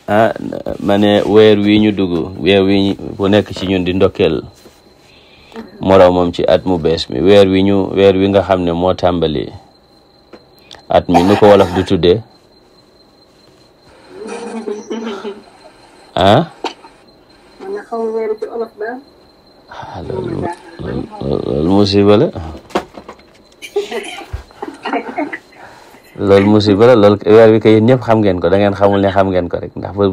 ah ma ne weer wi ñu dugg weer wi bu nekk ci ñun di ndokkeel moroomam ci at mu bees mi weer wi nga xam ne moo tàmbali at mi nu ko wolof di tuddee ah loolu musiba la loolu musiba la loolu weer wi kay yéen ñëpp xam ngeen ko da ngeen xamul ne xam ngeen ko rek ndax ba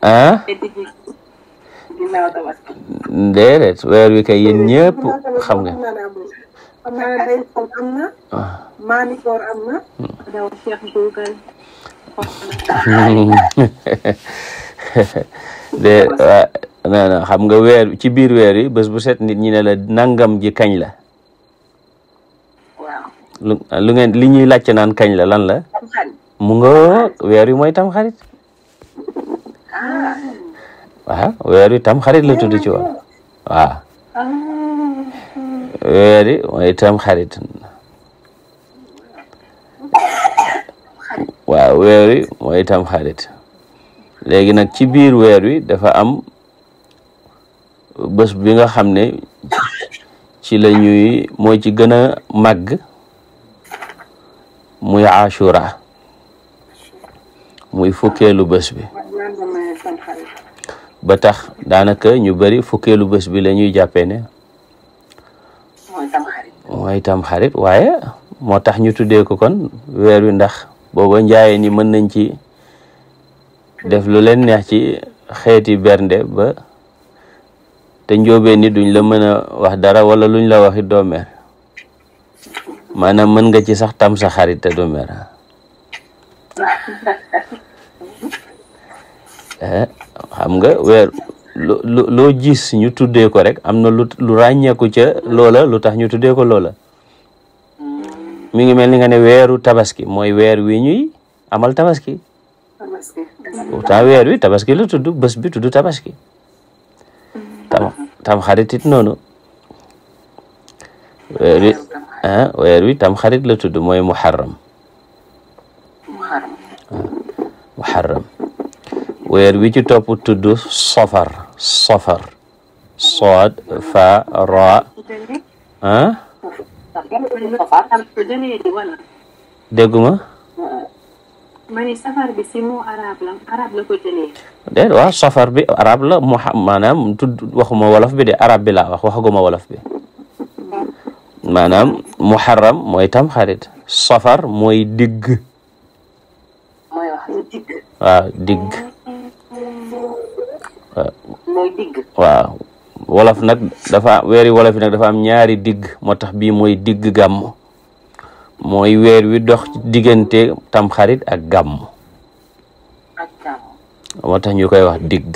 ah déedéet weer wi kay yéen ñëpp xam ngeen de non xam nga weer ci biir weer yi bés bu set nit ñi ne la nangam ji kañ la lu ngeen li ñuy laajte naan kañ la lan la mu nga weer wi mooy tam xarit waaw weer wi tam xarit la tudd ci woon waaw weer wi mooy tam xarit waaw weer wi mooy tam xarit léegi nag ci biir weer wi dafa am bés bi nga xam ne ci la ñuy moo ci gën a màgg muy ashura muy fukkeelu bés bi ba tax daanaka ñu bari fukkeelu bés bi la ñuy jàppee ne mooy tam xarit waaye moo tax ñu tuddee ko kon weer wi ndax booba njaayeen ni mën nañ ci def lu leen neex ci xeeti bernde ba te njóobeen ni duñ la mën a wax dara wala luñ la waxi doomeer maanaam mën nga ci sax tam sa xarit te doomeer xam nga weer loo gis ñu tuddee ko rek am na lu ràññeeku ca loola lu tax ñu tuddee ko loola mi ngi mel ni nga ne weeru tabaski mooy weer wi ñuy amal tabaski pourtant weer wi tabaski la tudd bés bi tudd tabaski tam xarit it noonu weer wi tam xarit la tudd mooy muharram weer wi ci topp tudd safar sood fa ra dégguma mani safar bi si mu arab la ko jëlee déet waaw safar bi arab la maanaam tudd waxuma wolof bi de arab bi laa waxaguma wolof bi maanaam muharram mooy tam xarit safar mooy digg waaw digg waaw wolof nag weeri wolof yi nag dafa am ñaari digg moo tax bii mooy digg gàmm mooy weer wi dox diggante tam xarit ak gàmm moo tax ñu koy wax digg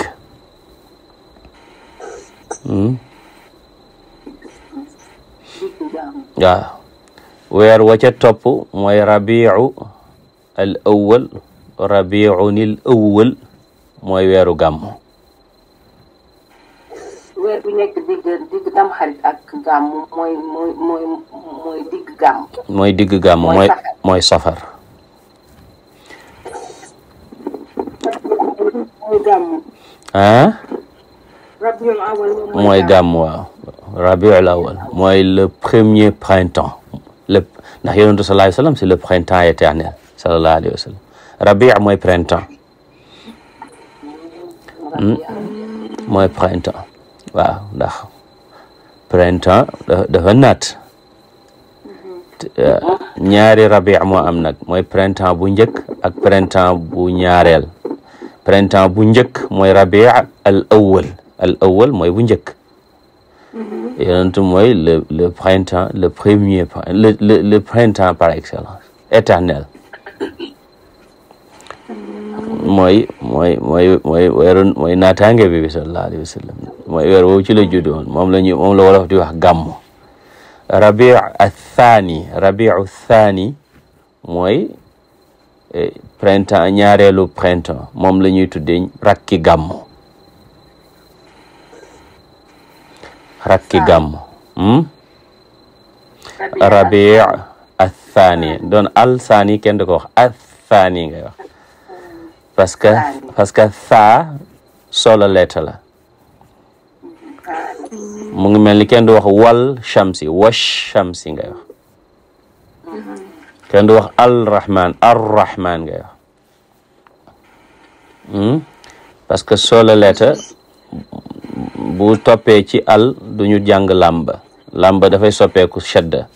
waaw weer wa ca topp mooy rabiu al awwal rabiunil awwal mooy weeru gàmm weer bu nekk digg tam xarit ak gàmm mooy digg gàmm mooy digg gàmm mooy safar mooy gàmm waaw rabiul awal mooy le premier printemps lépp ndax yonentu sallallahu alayhi wa sallam c'est le printemps éternel sallallahu alayhi wa sallam rabi mooy printemps mooy printemps waaw ndax printemps dafa naat ñaari rabi moo am nag mooy printemps bu njëkk ak printemps bu ñaareel printemps bu njëkk mooy rabi al awwal mooy bu njëkk yonentu mooy le printemps le premier le printemps par excellence éternel mooy mooy naataange bi sallallahu alayhi wa sallam mooy weer woowu ci la juddoon moom la wolof di wax gàmmu rabiu thani mooy printemps ñaareelu printemps moom la ñuy tuddee rakki gàmmu athani doon al thani kenn du ko wax athani ngay wax parce que tha solo lettre la mu ngi mel ni kenn du wax wal shamsi wash shamsi ngay wax kenn du wax al-rahman ar-rahman ngay wax parce que solo lettre bu toppee ci al duñu jàng lamba dafay soppeeku shadda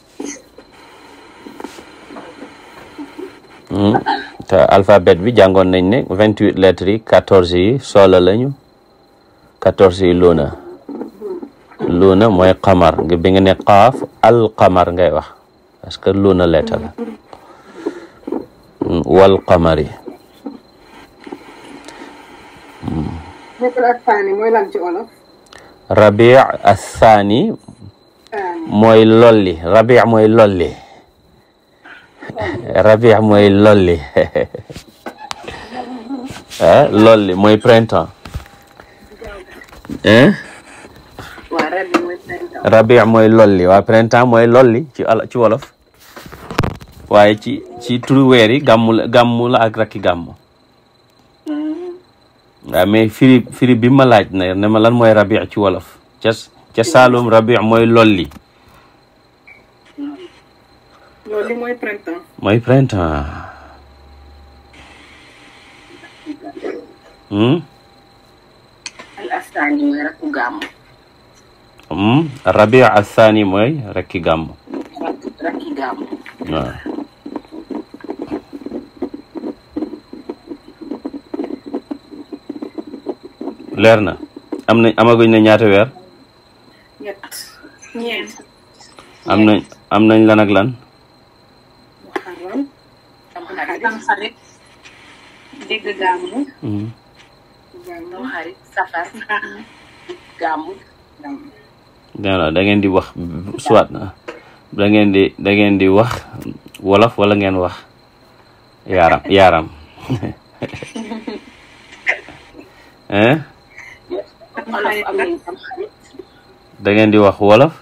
te alphabet bi jàngoon nañ ne 28 lettres yi 14 yi solo lañu 14 yi luna mooy qamar nga bi nga ne qaaf al qamar ngay wax parce que luna lettre la wal qamari rabi' athani mooy lolli rabi' mooy lolli rabi' mooy lolli lolli mooy printemps rabi' mooy lolli waa printemps mooy lolli ci wolof waaye ci turu weer yi gàmmu la ak rakki gàmmu waaw mais firi bi ma laaj ne ma lan mooy rabi' ci wolof ca Saalum rabi' mooy lolli mooy printemps mooy printemps al asani mooy rakku gàmmu rabi' athani mooy rakki gàmmu waaw leer na amaguñ na ñaata weer am nañ lan ak lan Tamxarit digg gàmmu Tamxarit safar gàmmu da ngeen di wax soit da ngeen di wax wolof wala ngeen wax yaaram hein da ngeen di wax wolof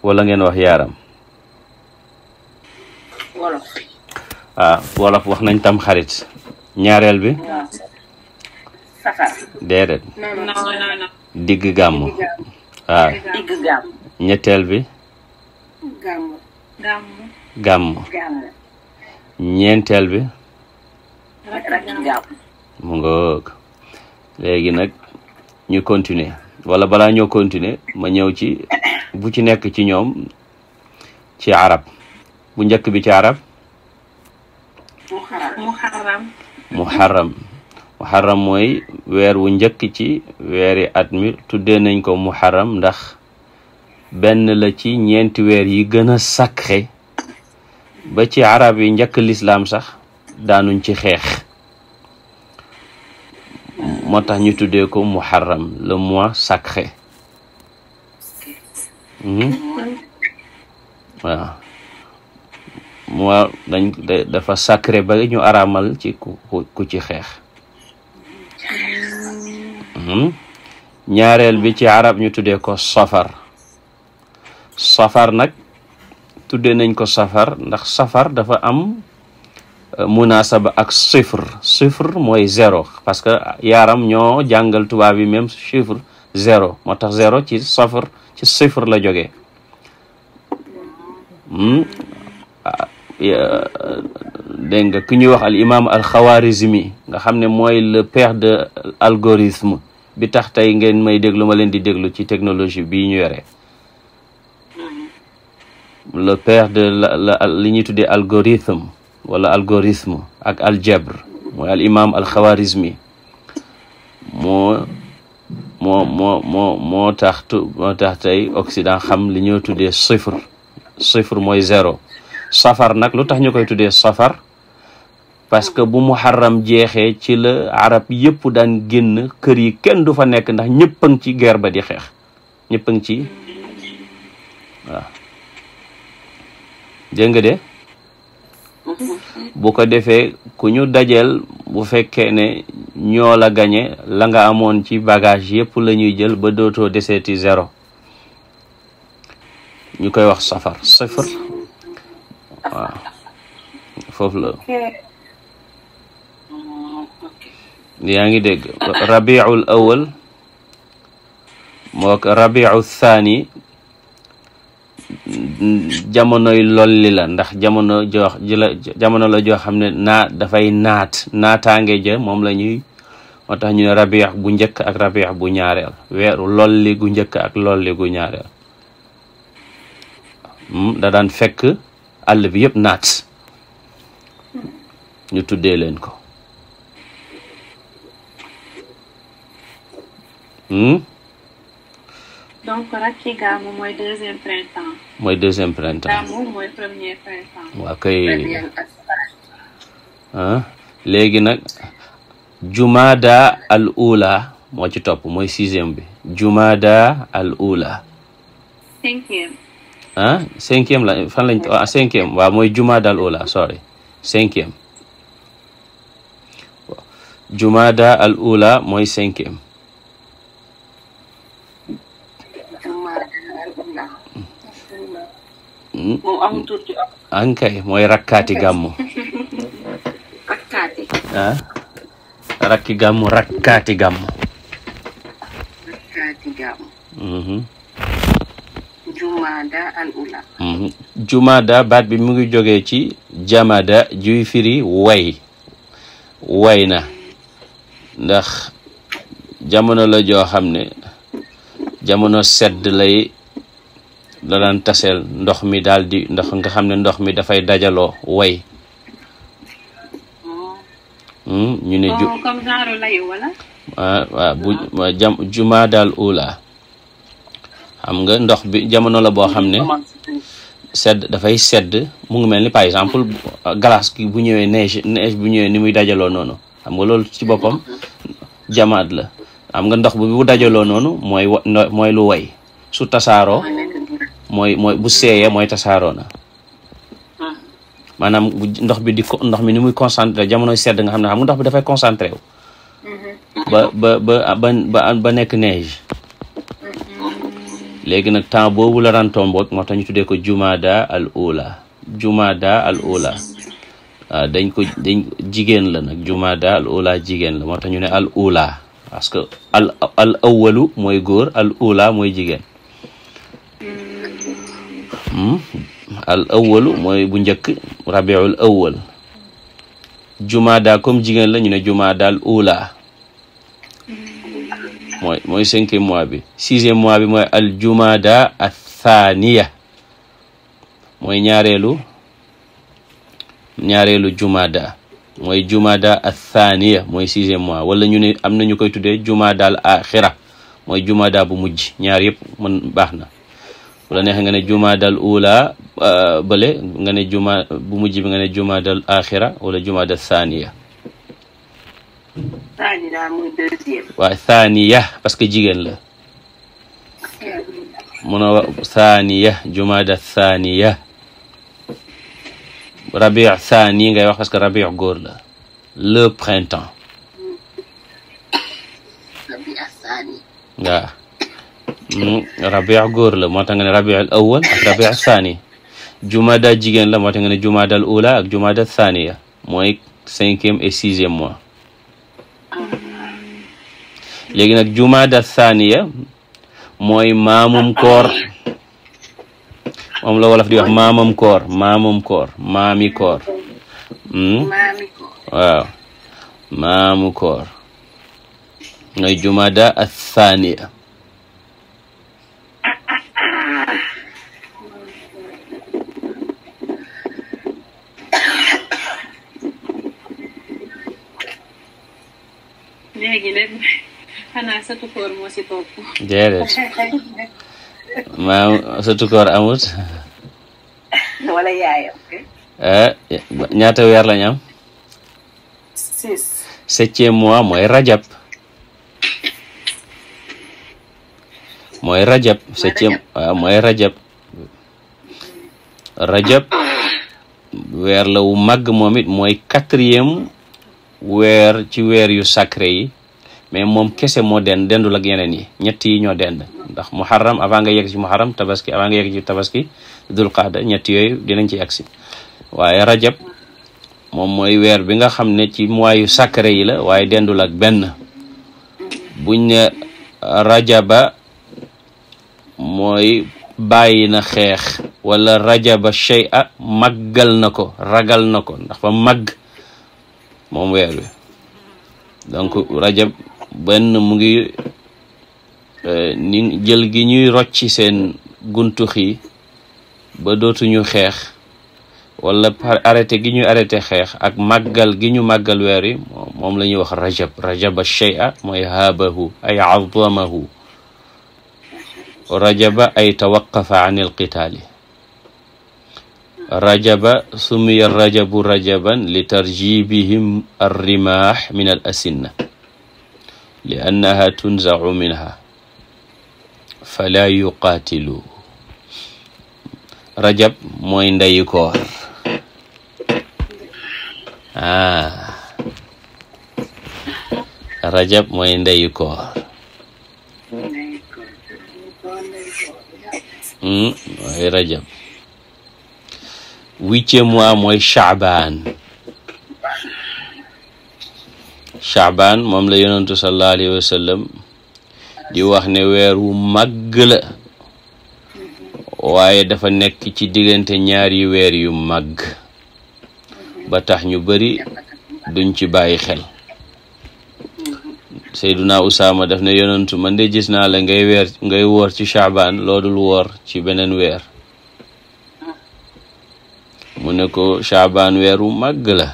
wala ngeen wax yaaram wolof wax nañ tam xarit ñaareel bi safar déedéet non digg gàmmu ñetteel bi gàmmu ñeenteel bi mu ngoog léegi nag ñu continuer wala balaa ñoo continuer ma ñëw ci bu ci nekk ci ñoom ci arab bu njëkk bi ci arab muharram mooy weer wu njëkk ci weeri at mi tuddee nañ ko muharram ndax benn la ci ñeenti weer yi gën a sacré ba ci arab yi njëkk l'islam sax daanuñ ci xeex moo tax ñu tuddee ko muharram le mois sacré waaw mois dafa sacré ba ñu araamal ci ku ci xeex ñaareel bi ci arab ñu tuddee ko safar nag tuddee nañ ko safar ndax safar dafa am munasaba ak chiffre mooy zéro parce que yaaram ñoo jàngal tubaab yi même chiffre zéro moo tax zéro ci safar ci chiffre la jógee dégg nga ku ñuy wax al imam al Khawarizmi nga xam ne mooy le père de algorithme bi tax tey ngeen may déglu ma leen di déglu ci technologie bii ñu yore le père de li ñuy tuddee algorithme wala algorithme ak algèbre mooy al imam al Khawarizmi moo tax tey Occident xam li ñoo tuddee chiffre mooy zéro safar nag lu tax ñu koy tuddee safar parce que bu muharram jeexee ci la arab yëpp daan génn kër yi kenn du fa nekk ndax ñëpp a ngi ci guerre ba di xeex ñëpp a ngi ci waaw dégg nga de bu ko defee ku ñu dajeel bu fekkee ne ñoo la gañe la nga amoon ci bagage yëpp la ñuy jël ba dootoo deseeti zéro ñu koy wax safar waaw foofu la yaa ngi dégg rabiul awal moo ko rabiu thani jamonoy lolli la ndax jamono la joo xam ne dafay naataange ja moom la ñuy moo tax ñu ne rabi bu njëkk ak rabi bu ñaareel weeru lolli gu njëkk ak lolli gu ñaareel da daan fekk àll bi yëpp naat ñu tuddee leen ko donc rakki gàmmu mooy deuxième printemps. mooy deuxième printemps. gàmmu mooy premier printemps. waa kay léegi nag jumada al ula moo ci topp mooy sixième bi jumada al ula. cinquième. cinquième la fan lañ cinquième waaw mooy jumada al ula sorry cinquième jumada al ula mooy cinquième. moom amul tur ci ankay mooy rakkaati gàmmu. rakkaati. rakki gàmmu rakkaati gàmmu. rakkaati gàmmu. jumada al ula. jumada baat bi mu ngi jógee ci jamada juy firi way na ndax jamono la joo xam ne jamono sedd la daan taseel ndox mi daal di nga xam ne ndox mi dafay dajaloo way ñu ne comme genre layu wala jumaadal ula xam nga ndox bi jamono la boo xam ne dafay sedd mu ngi mel ni par exemple glace gi bu ñëwee neige bu ñëwee ni muy dajaloo noonu xam nga loolu ci boppam jamaat la xam nga ndox bu dajaloo noonu mooy lu way su tasaaroo mooy bu seeyee mooy tasaaroo na maanaam ndox mi ni muy concentré jamonoy sedd nga xam nga ndox bi dafay concentré wu ba nekk neige léegi nag temps boobu la daan tomboog moo tax ñu tuddee ko jumada al ula waaw dañ jigéen la nag jumada al ula jigéen la moo tax ñu ne al ula parce que al awalu mooy góor al ula mooy jigéen al awalu mooy bu njëkk rabiul awal jumada comme jigéen la ñu ne jumada al ula mooy cinquième mois bi sixième mois bi mooy al jumada al thaniya mooy ñaareelu jumada mooy jumada al thaniya mooy sixième mois wala ñu ne am na ñu koy tuddee jumada al axira mooy jumada bu mujj ñaar yëpp baax na wala neex nga ne jumaadal ula bële nga ne bu mujj bi nga ne jumaadal axira wala jumaadal thaniya. thaniya mooy deuxième. waaw thaniya parce que jigéen la. mun a wax thaniya jumaadal thaniya. rabi' thani ngay wax parce que rabi' góor la. le printemps. rabi' thani. waaw. rabi' góor la moo tax nga ne rabi' al awwal ak rabi' thani jumada jigéen la moo tax nga ne jumada al ula ak jumada thaniya mooy cinquième et sixième mois. léegi nag jumada thaniya mooy maamum koor moom la wolof di wax maamum koor maami koor waaw maamu koor mooy jumada al thaniya. léegi nag xanaa sa tukoor moo si topp. déedéet sa tukoor amut. wala yaayam. ñaata weer lañ am. 6. septième mois mooy rajab. septième waaw mooy rajab. weer la wu màgg moom it mooy quatrième weer ci weer yu sacré yi mais moom kese moo dendul ak yeneen yi ñett yi ñoo dend ndax muharram avant nga yegg ci muharram tabaski avant nga yegg ci tabaski dul qaada ñett yooyu dinañ ci yegg si waaye rajab moom mooy weer bi nga xam ne ci mois yu sacré yi la waaye dendul ak benn. buñ ne rajaba mooy bàyyi na xeex, wala rajaba shay'a màggal na ko, ragal na ko, ndax fa màgg moom weer wi. donc rajab benn mu ngi ni jël gi ñuy rocci seen guntux yi ba dootuñu xeex, wala arrêté gi ñuy arrêté xeex, ak màggal gi ñu màggal weer yi, moom la ñuy wax rajab. rajaba shay'a mooy haabahu ay azamahu, rajaba ay tawaqafa an alqitaali. rajaba sumiya rajabu rajaban li tarjibihim arrimaax min al asinna li annaha tunzacu minha fala yuqaatilu. rajab mooy ndeyu koor. rajab mooy ndeyu koor. mooy rajab. 8e mois mooy Chaabaan. Chaabaan moom la yonentu sallallahu alayhi wa sallam di wax ne weer wu màgg la, waaye dafa nekk ci diggante ñaari weer yu màgg ba tax ñu bari duñ ci bàyyi xel. Seyduna Usaama daf ne yonentu, man de gis naa la ngay woor ci Chaabaan loodul woor ci beneen weer. mu ne ko Chaabaan weeru màgg la,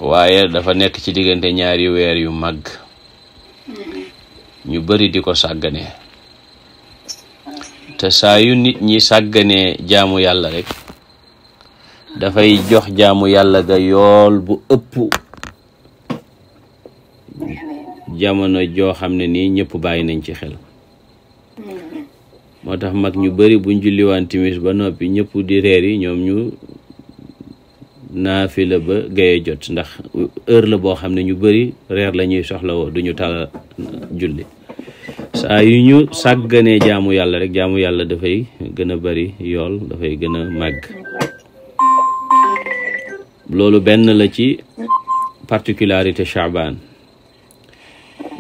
waaye dafa nekk ci diggante ñaari weer yu màgg, ñu bari di ko sàgganee. te saa yu nit ñi sàgganee jaamu yàlla rek dafay jox jaamu yàlla ga yool bu ëpp jamono joo xam ne nii ñëpp bàyyi nañ ci xel. moo tax mag ñu bari buñ julliwaan timis ba noppi ñëpp di reer yi, ñoom ñu naafila ba gaye jot, ndax heure la boo xam ne ñu bari reer la ñuy soxla woo, duñu tal julli. saa yu ñu sàgganee jaamu yàlla rek jaamu yàlla dafay gën a bari yool, dafay gën a màgg. loolu benn la ci particularité Chaabaan.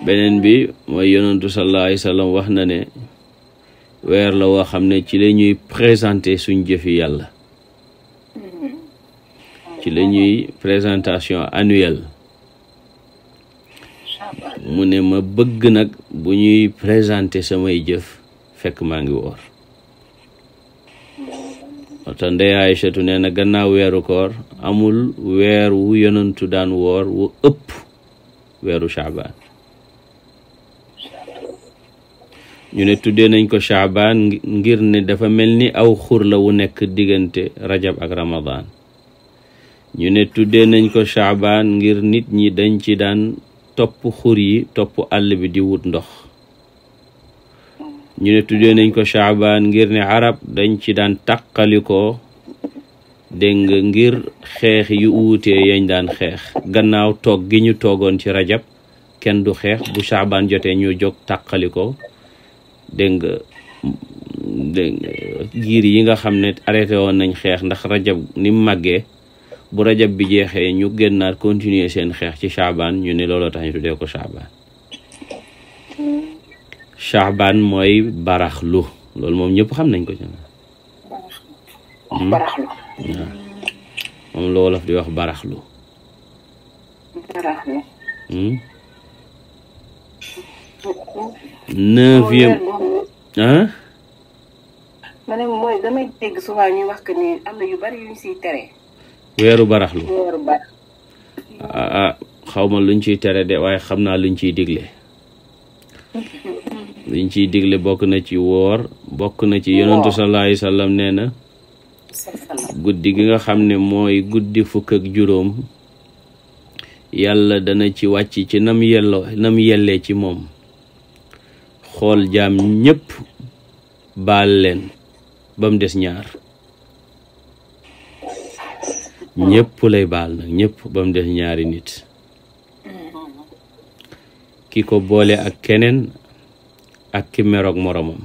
beneen bi mooy yonentu sallallahu alayhi wa sallam wax na ne weer la woo xam ne ci la ñuy présenter suñ jëfi yàlla, ci la ñuy présentation annuelle. mu ne ma bëgg nag bu ñuy présenter samay jëf fekk maa ngi woor. te Ndey Aysatu nee na gannaaw weeru koor amul weer wu yonentu daan woor wu ëpp weeru Chaabaan. ñu ne tuddee nañ ko Chaabaan ngir ne dafa mel ni aw xur la wu nekk diggante rajab ak ramadan. ñu ne tuddee nañ ko Chaabaan ngir nit ñi dañ ci daan topp xur yi, topp àll bi di wut ndox. ñu ne tuddee nañ ko Chaabaan ngir ne arab dañ ci daan tàqalikoo, dégg nga, ngir xeex yu wuutee yañ daan xeex. gannaaw toog gi ñu toogoon ci rajab kenn du xeex, bu Chaabaan jotee ñu jóg tàqalikoo. dégg nga giir yi nga xam ne arrêté woon nañ xeex ndax rajab ni mu màggee, bu rajab bi jeexee ñu génnaat continuer seen xeex ci Chaabaan. ñu ne looloo tax ñu tuddee ko Chaabaan. Chaabaan mooy baraxlu, loolu moom ñëpp xam nañ ko ci. baraxlu. waaw moom la wolof di wax baraxlu. baraxlu. 9e ma ne mooy damay dégg souvent ñuy wax que ni am na yu bari yuñ siy tere. weeru baraxlu. weeru barax. xaw ma luñ ciy tere de, waaye xam naa luñ ciy digle. luñ ciy digle bokk na ci woor, bokk na ci yonentu sallallahu alayhi wa sallam nee na guddi gi nga xam ne mooy guddi fukk ak juróom, yàlla dana ci wàcc ci nam yellee ci moom, xool jaam ñëpp baal leen ba mu des ñaar. ñëpp lay baal nag, ñëpp ba mu des ñaari nit. ki ko boole ak keneen ak ki meroog moromam.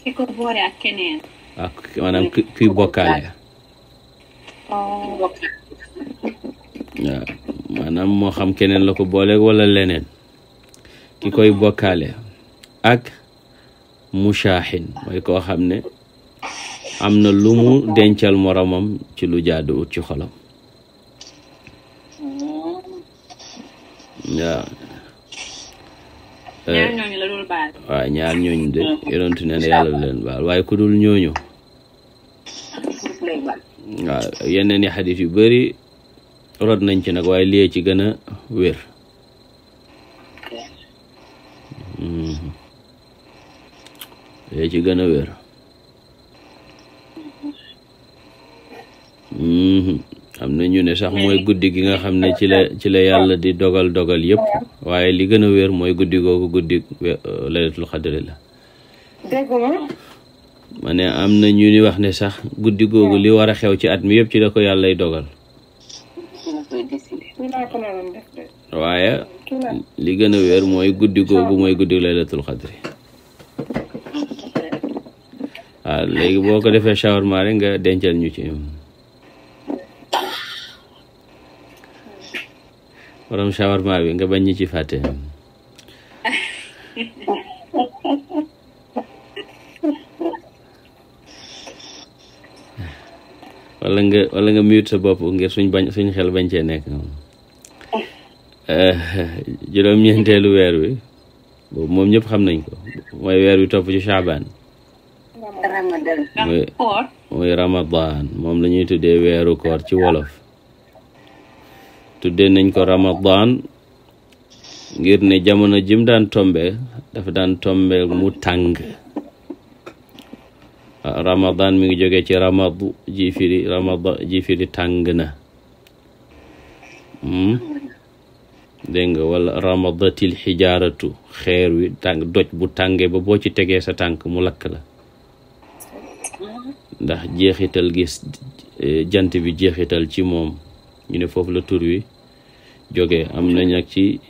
ki ko boole ak keneen. ak maanaam kuy bokkaale. waaw maanaam moo xam keneen la ko booleeg wala leneen ki koy bokkaale ak mushaahin mooy koo xam ne am na lu mu dencal moromam ci lu jaaduwut ci xolam. waaw ñaar ñooñu la dul baal. waaw ñaar ñooñu de yonentu nee na yàlla du leen baal waaye ku dul ñooñu waaw yeneen i xadis yu bari rod nañ ci nag waaye lii ci gën a wér. lii ci gën a wér. am na ñu ne sax mooy guddi gi nga xam ne ci la yàlla di dogal yëpp waaye li gën a wér mooy guddi googu guddi laylatul xadri la. ma ne am na ñu ni wax ne sax guddi googu li war a xew ci at mi yëpp ci la ko yàllay dogal waaye li gën a wér mooy guddi googu mooy guddi laylatul xadri. waaw léegi boo ko defee shawarma rek nga dencal ñu ci borom shawarma bi nga bañ ñi ci fàtte. wala nga mute sa bopp ngir suñ xel bañ cee nekk. juróom-ñeenteelu weer wi boobu moom ñëpp xam nañ ko mooy weer wi topp ci Shaabaan. mooy Ramadan moom la ñuy tuddee weeru koor ci wolof. tuddee nañ ko Ramadan ngir ne jamono jim daan tombe dafa daan tombe mu tàng. Ramadan mi ngi jógee ci ramadu ji firi tàng na. dégg nga wala ramadatil xijaaratu xeer wi tàng doj bu tàngee ba boo ci tegee sa tànk mu lakk la ndax jeexital gis jant bi jeexital ci moom ñu ne foofu la tur wi jógee. am nañ nag ci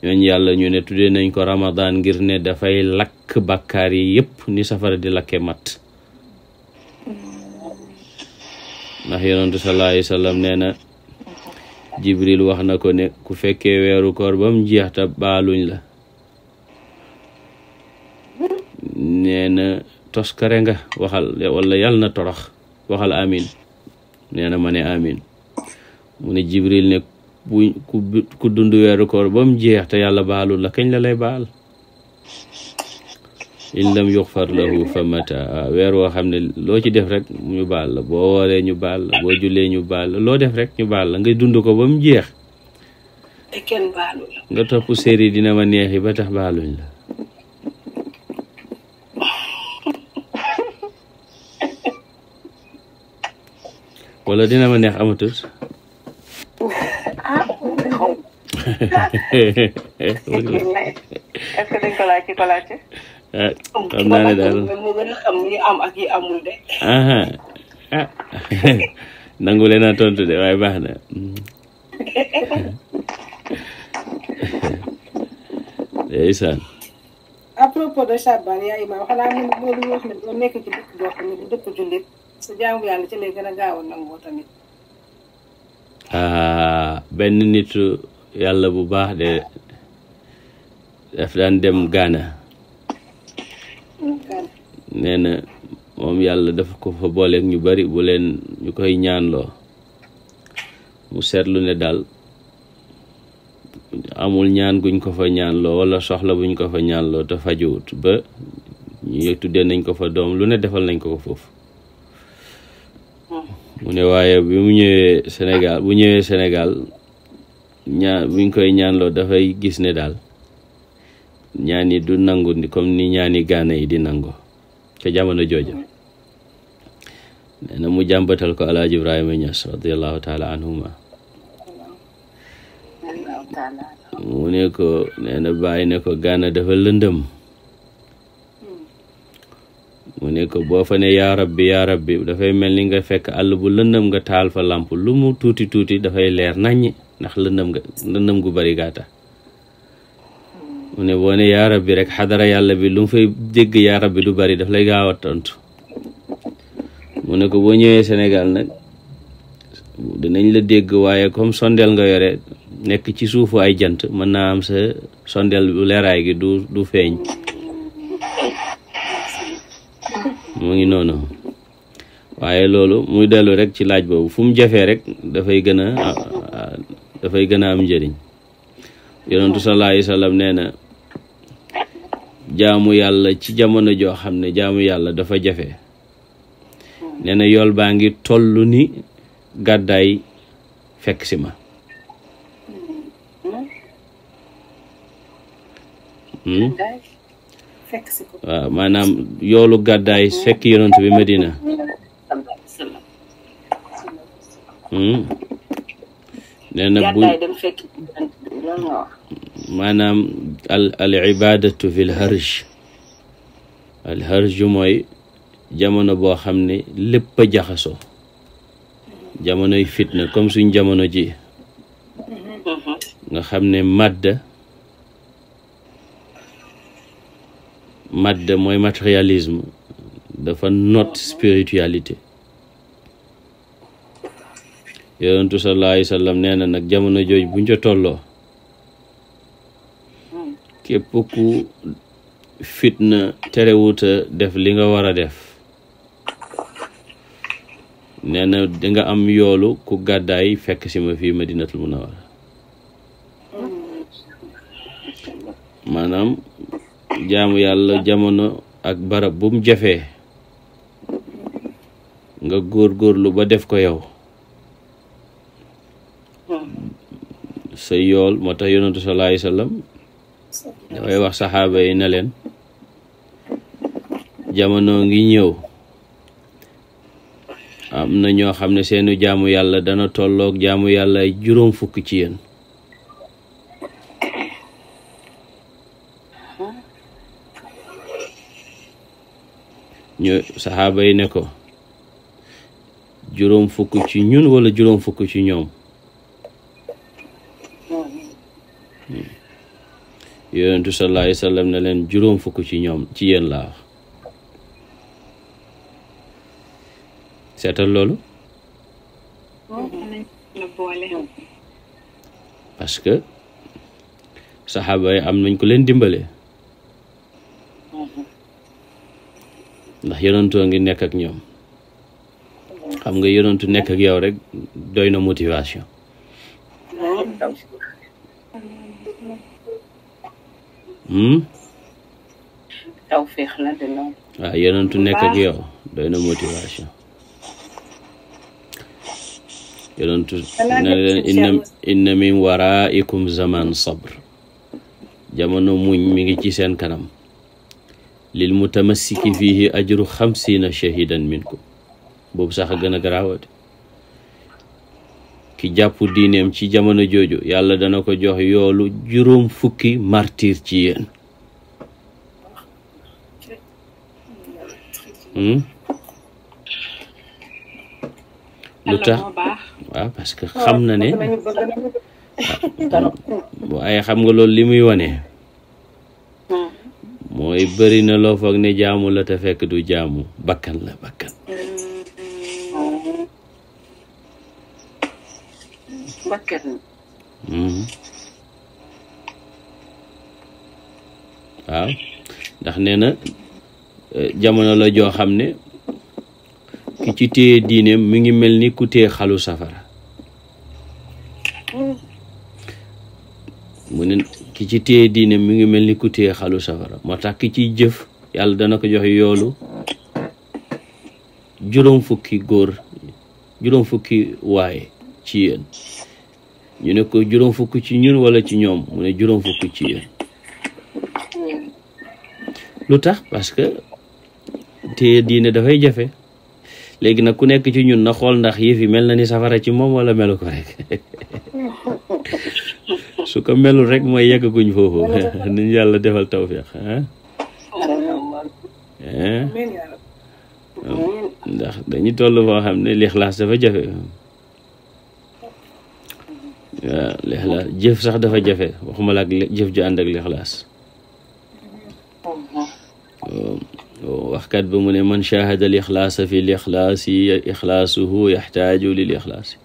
ñooñ yàlla ñu ne tuddee nañ ko Ramadan ngir ne dafay lakk bàkkaar yi yépp ni safara di lakke mat ndax yonentu sallallahu alayhi wa sallam nee na Jibril wax na ko ne ku fekkee weeru koor ba mu jeex ta baaluñ la nee na toskare nga waxal wala yàlla na torox waxal amin. nee na ma ne amin. mu ne Jibril ne ku dund weeru koor ba mu jeex te yàlla baalul la kañ la lay baal. in lam yuxfar lahu fa mata weer woo xam ne loo ci def rek ñu baal la boo wooree ñu baal la boo jullee ñu baal la loo def rek ñu baal la ngay dund ko ba mu jeex te kenn baalu la nga topp série dina ma neexi ba tax baaluñ la. wala dina ma neex amatut. est-ce que dañ ko laajte xam naa ne daal mu gën a xam yi am ak yi amul de. nangu leen a tontu de waaye baax na. ndeysaan. à propos de Shaban yaa imaam xanaa mu lu wax ne doo nekk ci dëkk boo xam ne du dëkk jullit sa jaamu yàlla ci lay gën a gaaw a nangoo tamit. benn nitu yàlla bu baax de daf daan dem Ghana. nee na moom yàlla dafa ko fa booleeg ñu bari bu leen ñu koy ñaanloo mu seetlu ne daal amul ñaan guñ ko fa ñaanloo wala soxla buñ ko fa ñaanloo te fajuwut ba ñu tuddee nañ ko fa doom lu ne defal nañ ko foofu. mu ne waaye bi mu ñëwee Sénégal ñaan buñ koy ñaanloo dafay gis ne daal ñaan yi du nangu comme ni ñaani Ghana yi di nango ca jamono jooja. nee na mu jàmbatal ko Alaaji Ibrahima Ñas radiyallahu taala anhuma mu ne ko nee na bàyyi ne ko Ghana dafa lëndëm mu ne ko boo fa ne yaa rabbi dafay mel ni nga fekk àll bu lëndëm nga taal fa làmp lu mu tuuti dafay leer naññi ndax lëndëm gu bari gaata. mu ne boo ne yaa rabbi rek xadara yàlla bi lu mu fay dégg yaa rabbi du bari daf lay gaaw a tontu mu ne ko boo ñëwee Sénégal nag dinañ la dégg waaye comme sondeel nga yore nekk ci suufu ay jant mën naa am sa sondeel bu leeraay gi du feeñ. mu ngi noonu waaye loolu muy dellu rek ci laaj boobu fu mu jafee rek dafay gën a am njëriñ. yonentu sallallahu alayhi wa sallam nee na jaamu yàlla ci jamono joo xam ne jaamu yàlla dafa jafe nee na yool baa ngi toll ni gàddaay fekk si ma. waaw maanaam yoolu gàddaay fekk yonent bi Medina. nee na bu maanaam al ibadatu fi l harj mooy jamono boo xam ne lépp a jaxasoo jamonoy fitna comme suñ jamono ji nga xam ne madda mooy matérialisme dafa not spiritualité. yonentu sallallahu alayhi wa sallam nee na nag jamono jooj buñ ca tolloo képp ku fitna terewuta def li nga war a def nee na dinga am yoolu ku gàddaay fekk si ma fii Madinatul Munawwara. maanaam jaamu yàlla jamono ak barab bu mu jafee nga góorgóorlu ba def ko yow sa yool moo tax yonentu sallallahu alayhi wa sallam dafay wax saxaaba yi ne leen jamono ngi ñëw am na ñoo xam ne seenu jaamu yàlla dana tolloog jaamu yàlla ay juróom fukk ci yéen. ñu saxaaba yi ne ko juróom fukk ci ñun wala juróom fukk ci ñoom. yonentu sallallahu alayhi wa sallam ne leen juróom fukk ci ñoom ci yéen laa wax. seetal loolu parce que saxaaba yi am nañ ko leen dimbale ndax yonentoo ngi nekk ak ñoom. xam nga yonentu nekk ak yow rek doy na motivation. tawfeex la de lool. waaw yonentu nekk ak yow doy na motivation. yonentu ne leen inna min waraikum zaman sabr jamono muñ mi ngi ci seen kanam. lil mutamassiki fihi ajru 50 shahidan minkum boobu sax a gën a garaawate. ki jàpp diineem ci jamono jooju yàlla dana ko jox yoolu juróom fukki martir ci yéen. lu tax waaw parce que xam na ne waaye xam nga loolu li muy wane mooy bëri na loo foog ne jaamu la te fekk du jaamu bakkan la bakkan. waaw ndax nee na jamono la joo xam ne ki ci téye diineem mi ngi mel ni ku téye xalu safara. mu ne ki ci téye diineem mi ngi mel ni ku téye xalu safara moo tax ki ciy jëf yàlla dana ko jox yoolu juróom fukki góor juróom fukki waaye ci yéen. ñu ne ko juróom fukk ci ñun wala ci ñoom mu ne juróom fukk ci yéen. lu tax parce que téye diine dafay jafe. léegi nag ku nekk ci ñun na xool ndax yëf yi mel na ni safara ci moom wala melu ko rek su ko melul rek mooy yeggaguñ foofu nañ yàlla defal tawfiq ndax dañu toll foo xam ne lixlaas dafa jafe. waaw lixlaas jëf sax dafa jafe waxuma la ak jëf ju ànd ak lixlaas waxkat ba mu ne man shahada al ixlaasa fi l ixlaasi ixlaasuhu yaxtaaju lil ixlaasi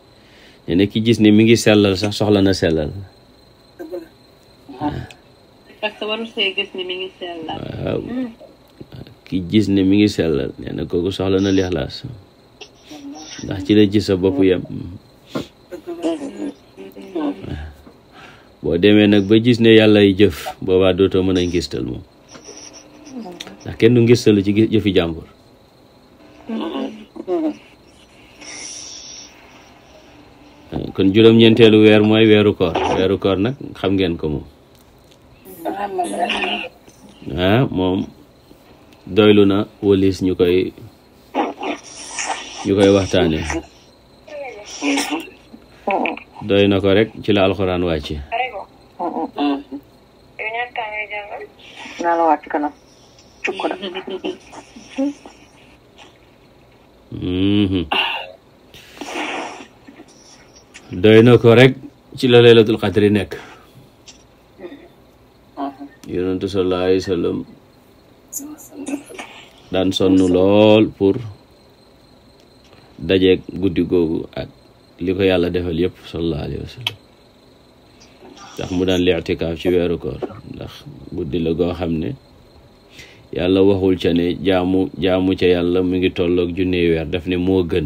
nee na ki gis ne mi ngi sellal sax soxla na sellal. parce que waru see gis ni mi ngi sellal. waaw ki gis ne mi ngi sellal nee na kooku soxla na lixlaas ndax ci la gis sa bopp yem. boo demee nag ba gis ne yàlla ay jëf boobaa dootoo mën a ngistal moom ndax kenn du ngistalu ci jëfi jàmbur. kon juróom-ñeenteelu weer mooy weeru koor nag xam ngeen ko moom. moom doylu na wëlis ñu koy waxtaane doy na ko rek ci la alxuraan wàcce. doy na ko rek ci la laylatul qadri nekk. yonentu sallallahu alayhi wa sallam daan sonn lool pour dajeeg guddi googu ak li ko yàlla defal yëpp sallallahu alayhi wa sallam ndax mu daan li'tikaaf ci weeru koor ndax guddi la goo xam ne yàlla waxul ca ne jaamu ca yàlla mu ngi tolloog junne weer daf ne moo gën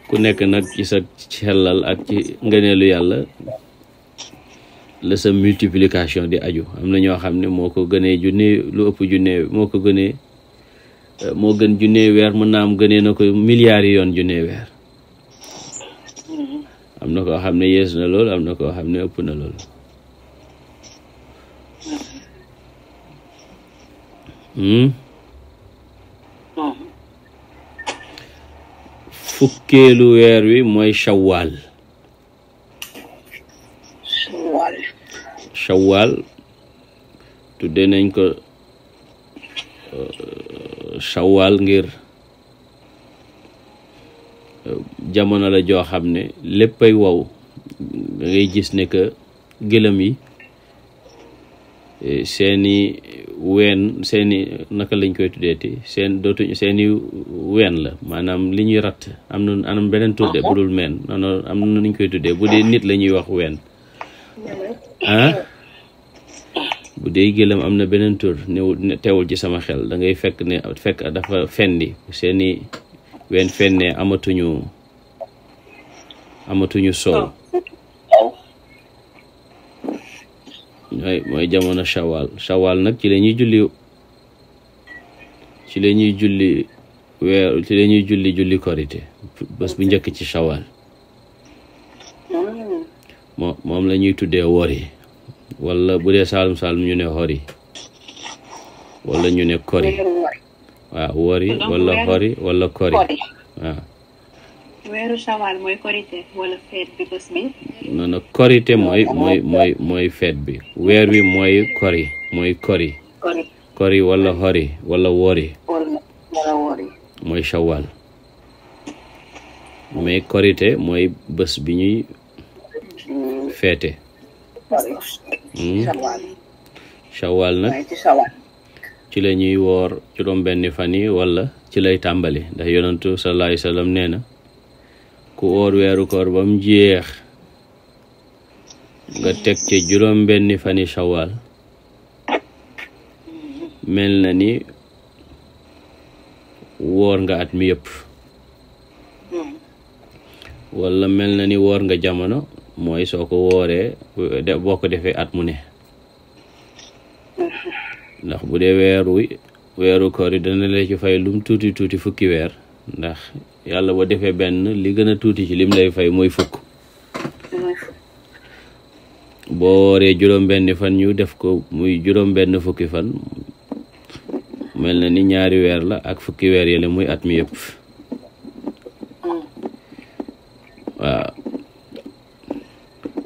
ku nekk nag ci sa xelal ak ci ngëneelu yàlla la sa multiplication di aju. am na ñoo xam ne moo ko gënee junne lu ëpp junne moo gën junne weer mën naa am gënee na ko milliards yi yoon junne weer. am na koo xam ne yees na lool am na koo xam ne ëpp na lool. fukkeelu weer wi mooy shawwal. tudde nañ ko shawwal ngir jamono la joo xam ne léppay wow da ngay gis ne que gëlëm yi seeni naka lañ koy tuddeeti seeni ween la maanaam li ñuy ratt am na beneen tudde bu dul meen noonu am na nuñ koy tuddee bu dee nit la ñuy wax ween bu dee gëlëm am na beneen tur teewul ci sama xel da ngay fekk dafa fendi seeni ween fennee amatuñu soow mooy jamono shawal nag ci la ñuy julli korité bés bu njëkk ci shawal moom la ñuy tuddee wori wala bu dee saalum ñu ne xori wala ñu ne kori waaw wori wala xori wala kori waaw. weeru shawal mooy korité wala feet bi bés bi. non korité mooy feet bi weer wi mooy kori wala xori wala wori mooy shawal mais korité mooy bés bi ñuy feete. shawal nag ci la ñuy woor juróom benni fan yi wala ci lay tàmbali ndax yonentu sallallahu alayhi wa sallam nee na ku woor weeru koor ba mu jeex nga teg ci juróom benni fan yi shawal mel na ni woor nga at mi yëpp wala mel na ni woor nga jamono mooy soo ko wooree boo ko defee at mu ne ndax bu dee weeru koor yi dana la ci fay lum tuuti fukki weer ndax yàlla boo defee benn li gën a tuuti ci lim lay fay mooy fukk. boo wooree juróom benni fan ñu def ko muy juróom benn fukki fan mel na ni ñaari weer la ak fukki weer yële muy at mi yëpp waaw.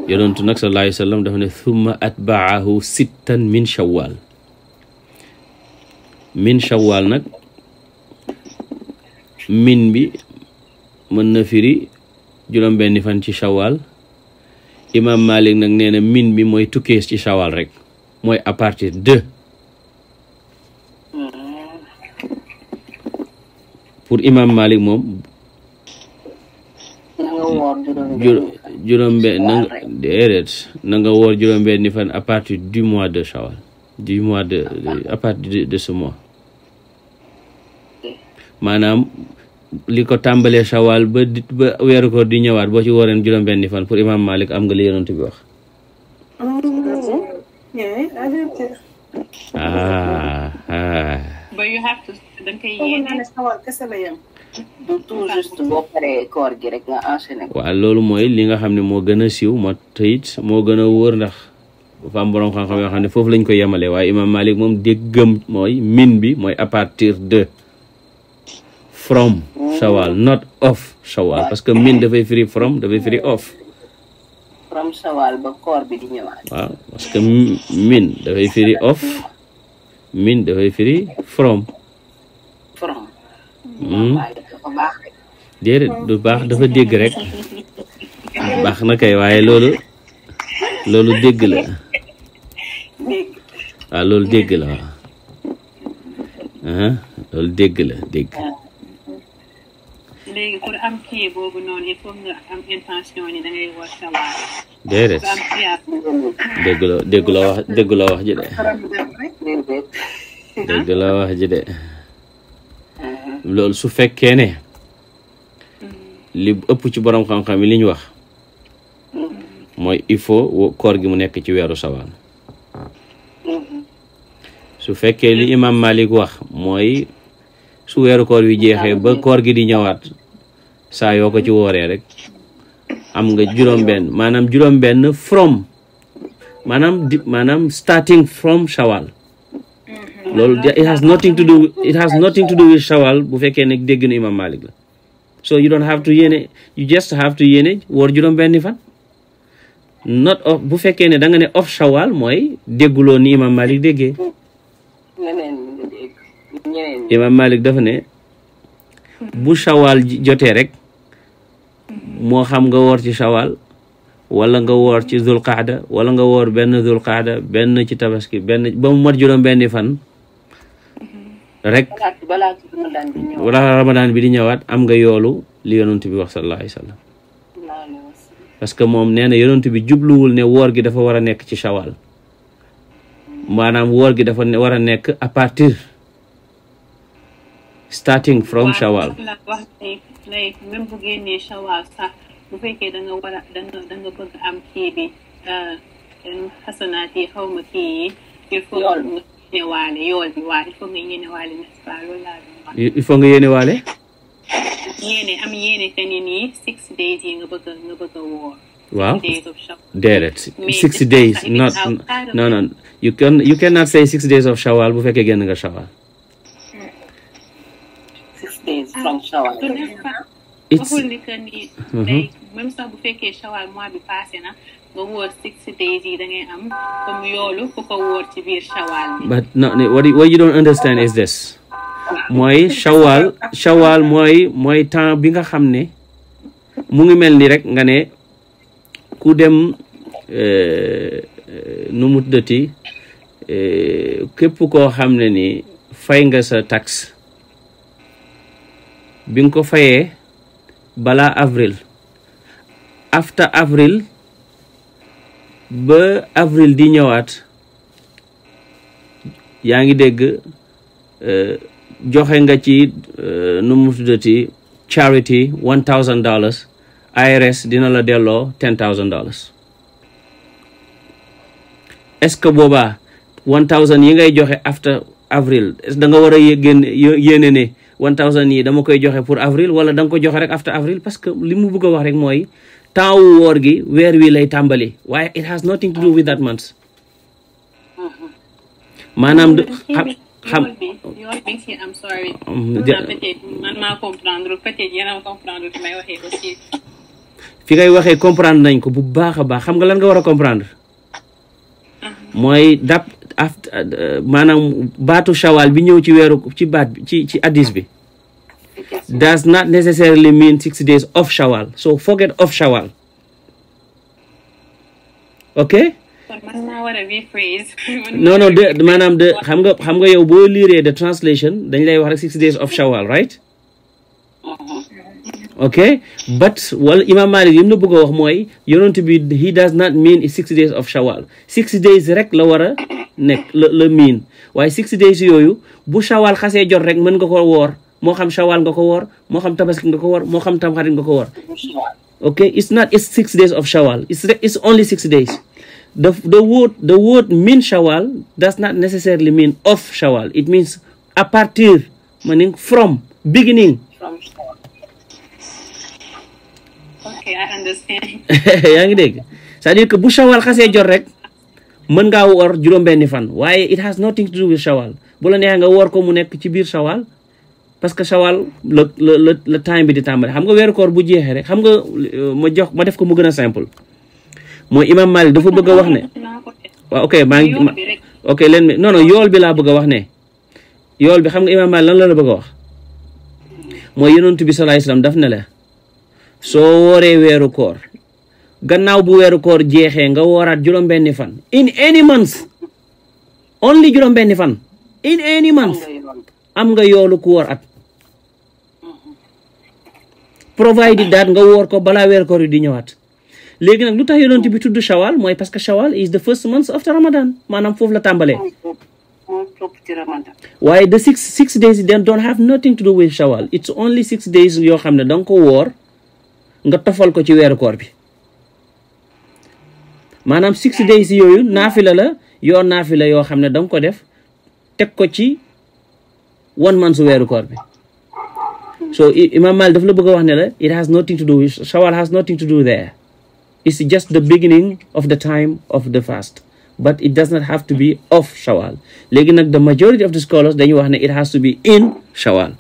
yonentu nag sallallahu alayhi wa sallam dafa ne thumma atba'ahu sittan min shawwal nag min bi mën na firi juróom benni fan ci shawwal. imam Malik nag nee na min bi mooy tukkee ci shawwal rek mooy à partir de. pour imam Malik moom juróom-benn na nga déedéet na nga woor juróom-benni fan à partir du mois de Shawwal du mois de à partir de ce mois maanaam li ko tàmbalee Shawwal ba weeru koor di ñëwaat boo ci wooreen juróom-benni fan pour imam Malik am nga li Yonent bi wax. But you have to danga koy yéene du tout juste boo paree koor gi rek nga enchaîné ko. waaw loolu mooy li nga xam ne moo gën a siiw moo teyit moo gën a wóor ndax dafa am boroom xam-xam yoo xam ne foofu lañ ko yemale waaye imam Malik moom déggam mooy min bi mooy à partir de from Shawwal not of Shawwal parce que min dafay firi from dafay firi of. from Shawwal ba koor bi di ñëwaat. waaw parce que min dafay firi of min dafay firi from. from. déedéet du baax dafa dégg rek baax na kay waaye loolu dégg la waaw loolu dégg la waaw loolu dégg la dégg. léegi pour am kii boobu noonu il faut nga am intention ni da ngay war Shawwal. déedéet dégg la wax ji de dégg la wax ji de loolu su fekkee ne li ëpp ci borom xam-xam yi li ñu wax mooy il faut koor gi mu nekk ci weeru Shawwal su fekkee li imam Malik wax mooy su weeru koor wi jeexee ba koor gi di ñëwaat saa yoo ko ci wooree rek am nga juróom-benn from maanaam starting from Shawwal loolu it has nothing to do with Shawwal bu fekkee ne dégg na imam Malik la so you don't have to yéene you just have to yéene woor juróom-benni fan not of bu fekkee ne da nga ne of Shawwal mooy dégguloo ni imam Malik déggee. imam Malik dafa ne bu Shawwal jotee rek moo xam nga woor ci Shawwal wala nga woor ci Zul Qaada wala nga woor benn Zul Qaada benn ci tabaski benn ba mu mat juróom-benni fan rek wala Ramadan bi di ñëwaat am nga yoolu li Yonent bi wax sallallahu alayhi wa sallam parce que moom nee na Yonent bi jubluwul ne woor gi dafa war a nekk ci Shawwal maanaam woor gi dafa war a nekk à partir starting from Shawwal. léegi même bu génnee Shawwal sax bu fekkee da nga war a da nga bëgg am kii bi xasanaat yi xaw ma kii yi il faut nga yéenewaale yool bi waaw il faut nga yéenewaale n'est-ce pas loolu laa doon wax. il faut nga yéenewaale. yéene que ni nii 6 days yi nga bëgg a woor. waaw 6 days of Shawwal. déedéet 6 days not no you cannot say 6 days of Shawwal bu fekkee génn nga Shawwal. 6 days from Shawwal. waxul ni que ni day même sax bu fekkee Shawwal mois bi passé na nga woor 6 days yi da ngay am comme yoolu ku ko woor ci biir Shawwal bi. but no what you don't understand is this mooy Shawwal mooy temps bi nga xam ne mu ngi mel ni rek nga ne ku dem nu mu tuddati képp koo xam ne ni fay nga sa taxe bi nga ko fayee balaa avril after avril ba avril di ñëwaat yaa ngi dégg joxe nga ci nu mu tuddati charity $1,000 IRS dina la delloo $10,000 est-ce que boobaa 1000 yi ngay joxe after avril da nga war a yéene ne 1000 yi dama koy joxe pour avril wala da nga ko joxe rek after avril parce que li mu bëgg a wax rek mooy temps wu woor gi weer wi lay tàmbali waaye it has nothing to do with that month maanaam yool bi si am sorry peut-être man maa comprendre peut-être yéen a comprendre fi may waxee aussi fi ngay waxee comprendre nañ ko bu baax a baax xam nga lan nga war a comprendre mooy maanaam baatu Shawwal bi ñëw ci weeru ci baat bi ci hadis bi does not necessarily mean 6 days of Shawwal so forget of Shawwal ok non de maanaam de xam nga yow boo liiree the translation dañ lay wax rek 6 days of Shawwal, right? Okay, but wala Imam Malik yim la bëgg a wax mooy yonent bi he does not mean 6 days of Shawwal. 6 days rek la war a nekk la mean waaye 6 days yooyu bu Shawwal xasee jot rek mën nga ko woor moo xam Shawwal nga ko woor moo xam tabaski nga ko woor moo xam tamxarit nga ko woor. Okay, it's 6 days of Shawwal. It's only 6 days. The word mean Shawwal does not necessarily mean of Shawwal. It means à partir, meaning from, beginning. From Shawwal. Okay, I understand. yaa ngi dégg c'est-à-dire que bu Shawwal xasee jot rek mën ngaa woor juróom-benni fan waaye it has nothing to do with Shawwal. Bu la neexee nga woor ko mu nekk ci biir Shawwal parce que Shawwal le time bi di tàmbale xam nga weeru koor bu jeexee rek xam nga ma def ko mu gën a simple mooy Imam Malik dafa bëgg a wax ne waaw ok maa ngi ok leen non yool bi laa bëgg a wax ne yool bi xam nga Imam Malik lan la bëgg a wax mooy yonent bi sallallahu alayhi wasallam daf ne la soo wooree weeru koor gannaaw bu weeru koor jeexee nga wooraat juróom-benni fan in any month only juróom-benni fan in any month am nga yoolu ku woor at provided that nga woor ko balaa weeru koor yi di ñëwaat léegi nag lu tax yonent bi tudd Shawwal mooy parce que Shawwal is the first month after Ramadan maanaam foofu la tàmbalee waaye the six days then don't have nothing to do with Shawwal it's only 6 days yoo xam ne da nga ko woor nga tofal ko ci weeru koor bi maanaam 6 days yooyu naafila la naafila yoo xam ne da nga ko def teg ko ci 1 month weeru koor bi so Imam Malik daf la bëgg a wax ne la it has nothing to do with Shawwal has nothing to do there it's just the beginning of the time of the fast but it does not have to be of Shawwal léegi nag the majority of the scholars dañuy wax ne it has to be in Shawwal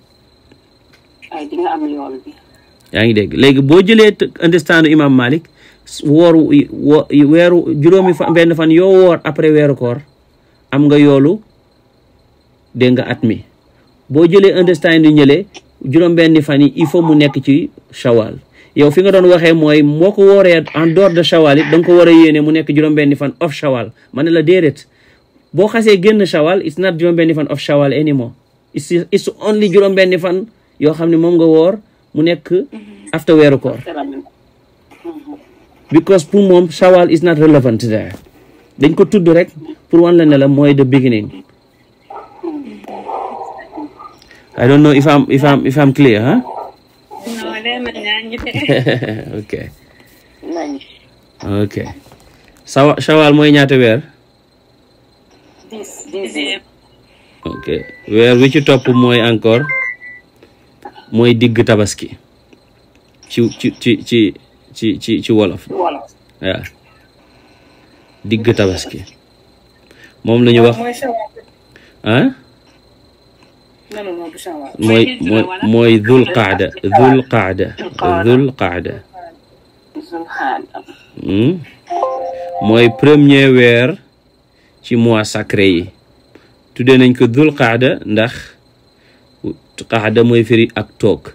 ay di nga am yool bi yaa ngi dégg léegi boo jëlee understand Imam Malik weeru juróomi benn fan yoo woor après weeru koor am nga yoolu dégg nga at mi boo jëlee understand yu ñëlee juróom benni fan yi il faut mu nekk ci Shawwal yow fi nga doon waxee mooy moo ko wooree en dehors de Shawwal it da nga ko war a yéene mu nekk juróom benni fan of Shawwal ma ne la déedéet boo xasee génn Shawwal it's not juróom benni fan of Shawwal anymore it's only juróom benni fan yoo xam ne moom nga woor mu nekk after weeru koor because pour moom Shawwal is not relevant there dañ ko tudd rek pour wan la ne la mooy the beginning I don't know if I'm clear, huh? Okay. Shawwal mooy ñaata weer? 10. Okay. Weer wi ci topp mooy encore mooy digg tabaski. ci wolof. waaw. digg tabaski. moom la ñu wax. ah. mooy Dhul Qaada mooy premier weer ci mois sacré yi tuddee nañ ko Dhul Qaada ndax qaada mooy firi ak toog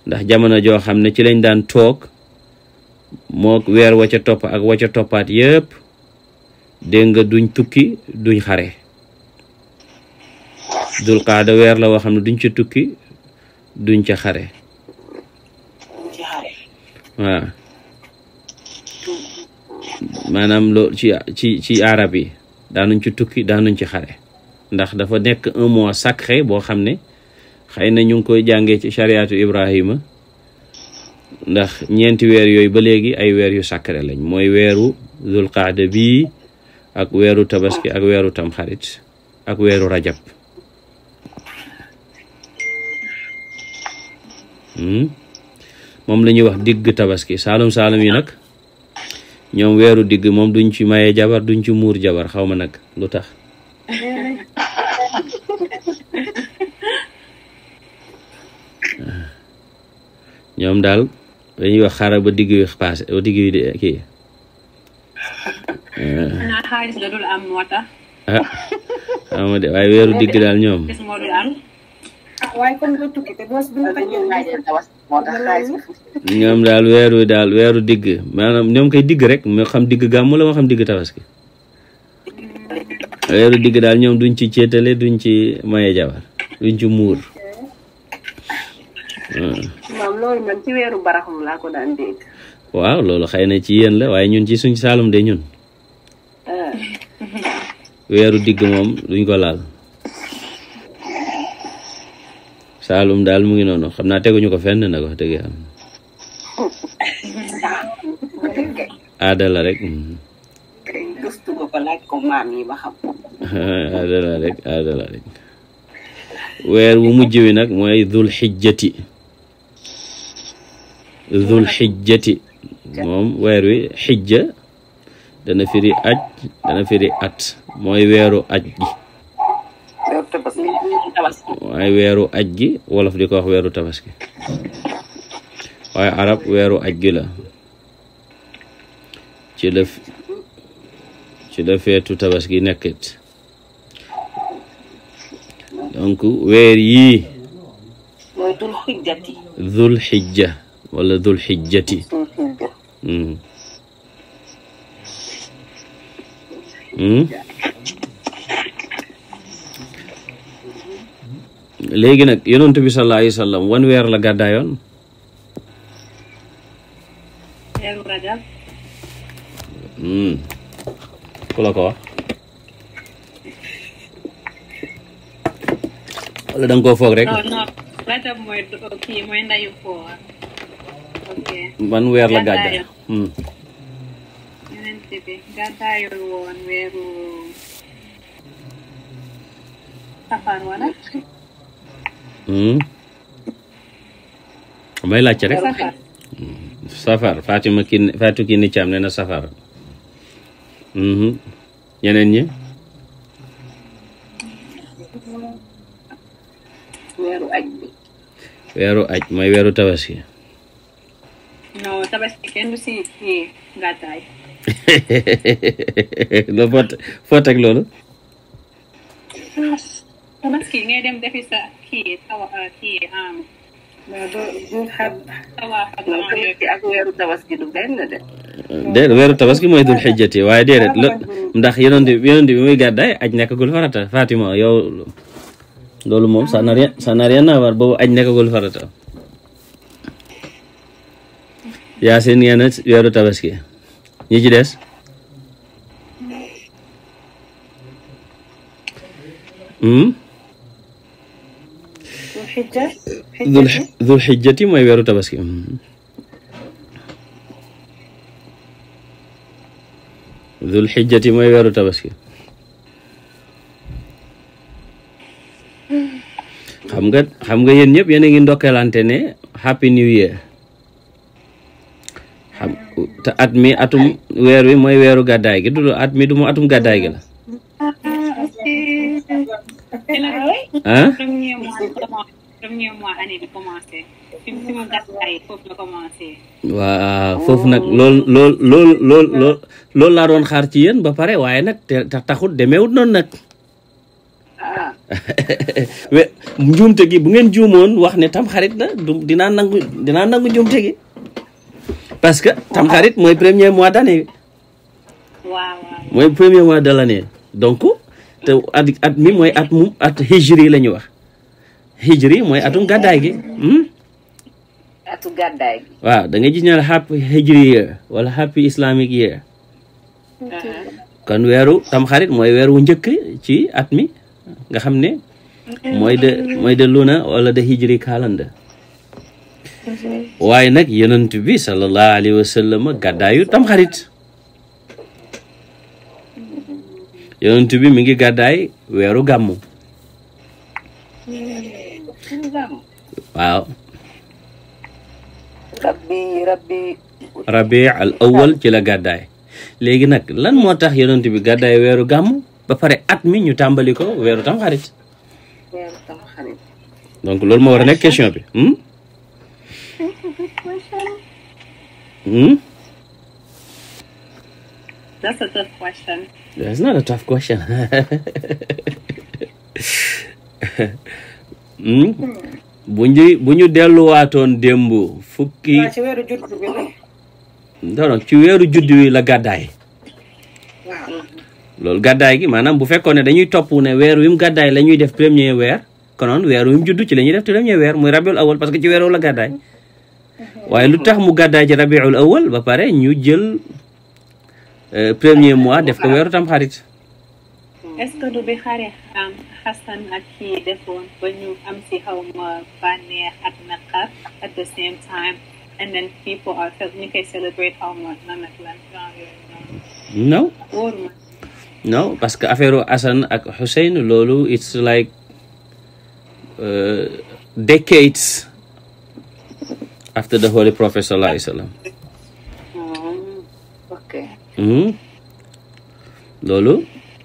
ndax jamono joo xam ne ci lañ daan toog moo weer wa ca topp ak wa ca toppaat yépp dégg nga duñ tukki duñ xare Dul Qaada weer la woo xam ne duñ ca tukki duñ ca xare waaw maanaam loolu ci arab yi daanuñ ci tukki daanuñ ci xare ndax dafa nekk un mois sacré boo xam ne xëy na ñu ngi koy jàngee ci chariatu Ibrahima ndax ñeenti weer yooyu ba léegi ay weer yu sacré lañ mooy weeru Dul Qaada bii ak weeru tabaski ak weeru tamxarit ak weeru rajab moom la ñuy wax digg tabaski saalum yi nag ñoom weeru digg moom duñ ci maye jabar duñ ci muur jabar xaw ma nag lu tax ñoom daal dañuy wax xaaral ba digg wi passé ba digg wi di kii xaalis da dul am moo tax xaw ma de waaye weeru digg daal ñoom waaye comme nga tukki te boos bi nga ñoom daal weeru digg maanaam ñoom koy digg rek moo xam digg gàmmu la moo xam digg tabaski weeru digg daal ñoom duñ ci céetale duñ ci maye jabar duñ ci muur. moom loolu man ci weeru baraxlu laa ko daan dégg. waaw loolu xëy na ci yéen la waaye ñun ci suñ saalum de ñun weeru digg moom duñ ko laal. Saalum daal mu ngi noonu xam naa teguñu ko fenn nag wax dëgg yàlla. aada la rek. gëstu ko ko laaj ko maam yi ba xam. aada la rek aada la rek. weer wu mujj wi nag mooy Dhul Hijjati. Dhul Hijjati moom weer wi xijja dana firi aj dana firi at mooy weeru aj gi. waaye weeru aj gi wolof di ko wax weeru tabaski waaye arab weeru aj gi la ci la feetu tabaski nekkit. donc weer yii mooy dul xijjati. Dhul Hijja wala Dhul Hijjati. léegi nag yonent bi sallallahu alayhi wa sallam wan weer la gàddaayoon. weeru rajab. ku la ko wax wala da nga koo foog rek. non rajab mooy kii mooy ndayu koor. ok ban weer la gàddaay. yonent bi gàddaayoon woon weeru safar wala. may laajte rek. safar Fatou Kiné Thiam nee na safar. ñeneen ñi. weeru aj bi. weeru aj mooy weeru tabaski. non tabaski kenn du si kii gàddaay. foo teg loolu. tabaski ngay dem defi sa kii ak weeru tabaski du benn de. déedéet weeru tabaski mooy Dul Hijjati waaye déedéet ndax yonent bi muy gàddaay aj nekkagul farata Fatima yow loolu moom ça n'a rien à voir boobu aj nekkagul farata. Yaasin ngeen a weeru tabaski ñi ci des. Dhul Hijjati mooy weeru tabaski. Dhul Hijjati mooy weeru tabaski. xam nga yéen ñëpp yéen a ngi ndokkelante ne happy new year. te at mi atum weer wi mooy weeru gàddaay gi du at mi du mu atum gàddaay gi la. premier mois année bi commencé fi mu gàddaay foofu la commencé. waaw foofu nag loolu laa doon xaar ci yéen ba pare waaye nag te taxut demeewut noonu nag. njuumte gi bu ngeen juumoon wax ne tamxarit la dinaa nangu njuumte gi parce que tamxarit mooy premier mois d'année. waaw mooy premier mois de l'année donc te at mi mooy at hijri la ñu wax. hijri mooy atum gàddaay gi. atu gàddaay gi. waaw da nga gis ne happy hijri year wala happy islamic year. kon weeru tamxarit mooy weer wu njëkk ci at mi nga xam ne mooy de luna wala de hijri calendar. waaye nag yonent bi sallallahu alayhi wa sallam gàddaayu tamxarit. yonent bi mi ngi gàddaay weeru gàmmu. waaw. rabi al awwal ci la gàddaay. léegi nag lan moo tax yonent bi gàddaay weeru gàmmu ba pare at mi ñu tàmbali ko weeru tamxarit. donc loolu moo war a nekk question bi. That's a tough question. That's not a tough question. bu ñu delluwaatoon démb fukki. ci weeru juddu bi la. non ci weeru juddu wi la gàddaay. loolu gàddaay gi maanaam bu fekkoon ne dañuy topp ne weer wi mu gàddaay la ñuy def premier weer konoon weer wi mu juddu ci la ñuy def premier weer muy rabiul awal parce que ci weer wu la gàddaay waaye lu tax mu gàddaay ci rabiul awal ba pare ñu jël premier mois def ko weeru tamxarit. est-ce que du bi xare Xasan ak kii defoon ba ñu am si xaw ma bànneex ak naqar at the same time and then people are ñu koy celebrate xaw ma lan ak lan non wóoruma non parce que affaire Xasan ak Xuseyn loolu it's like decades after the Holy Prophet sallallahu alayhi wa sallam. ok. loolu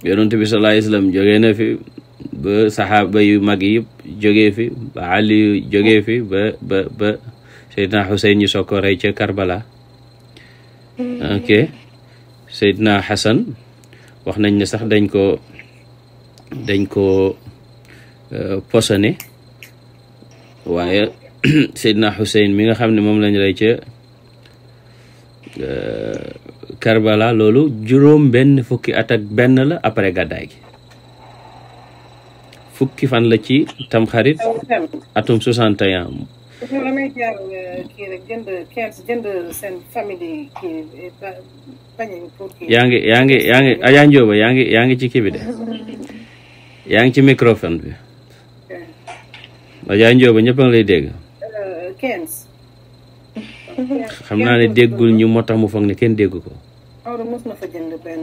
yonent bi sallallahu alayhi wa sallam jógee na fi ba saxaaba yu mag yi jógee fi ba Ali jógee fi ba Seydina Xuseyn ñu soog ko rey ca Karbala. ok Seydina Xasan wax nañ ne sax dañ ko posone waaye Seydina Xuseyn mi nga xam ne moom lañ rey ca Karbala loolu juróom benn fukki at ak benn la après gàddaay gi fukki fan la ci tamxarit atum 61. la may jaar kii rek jënd seen famille kii pañe pour kii. yaa ngi Adja Ndioba yaa ngi ci kii bi de yaa ngi ci microphone bi Adja Ndioba ñëpp a ngi lay dégg. 15. xam naa ne déggul ñu moo tax mu foog ne kenn dégg ko. Maodo mos na fa jënd benn.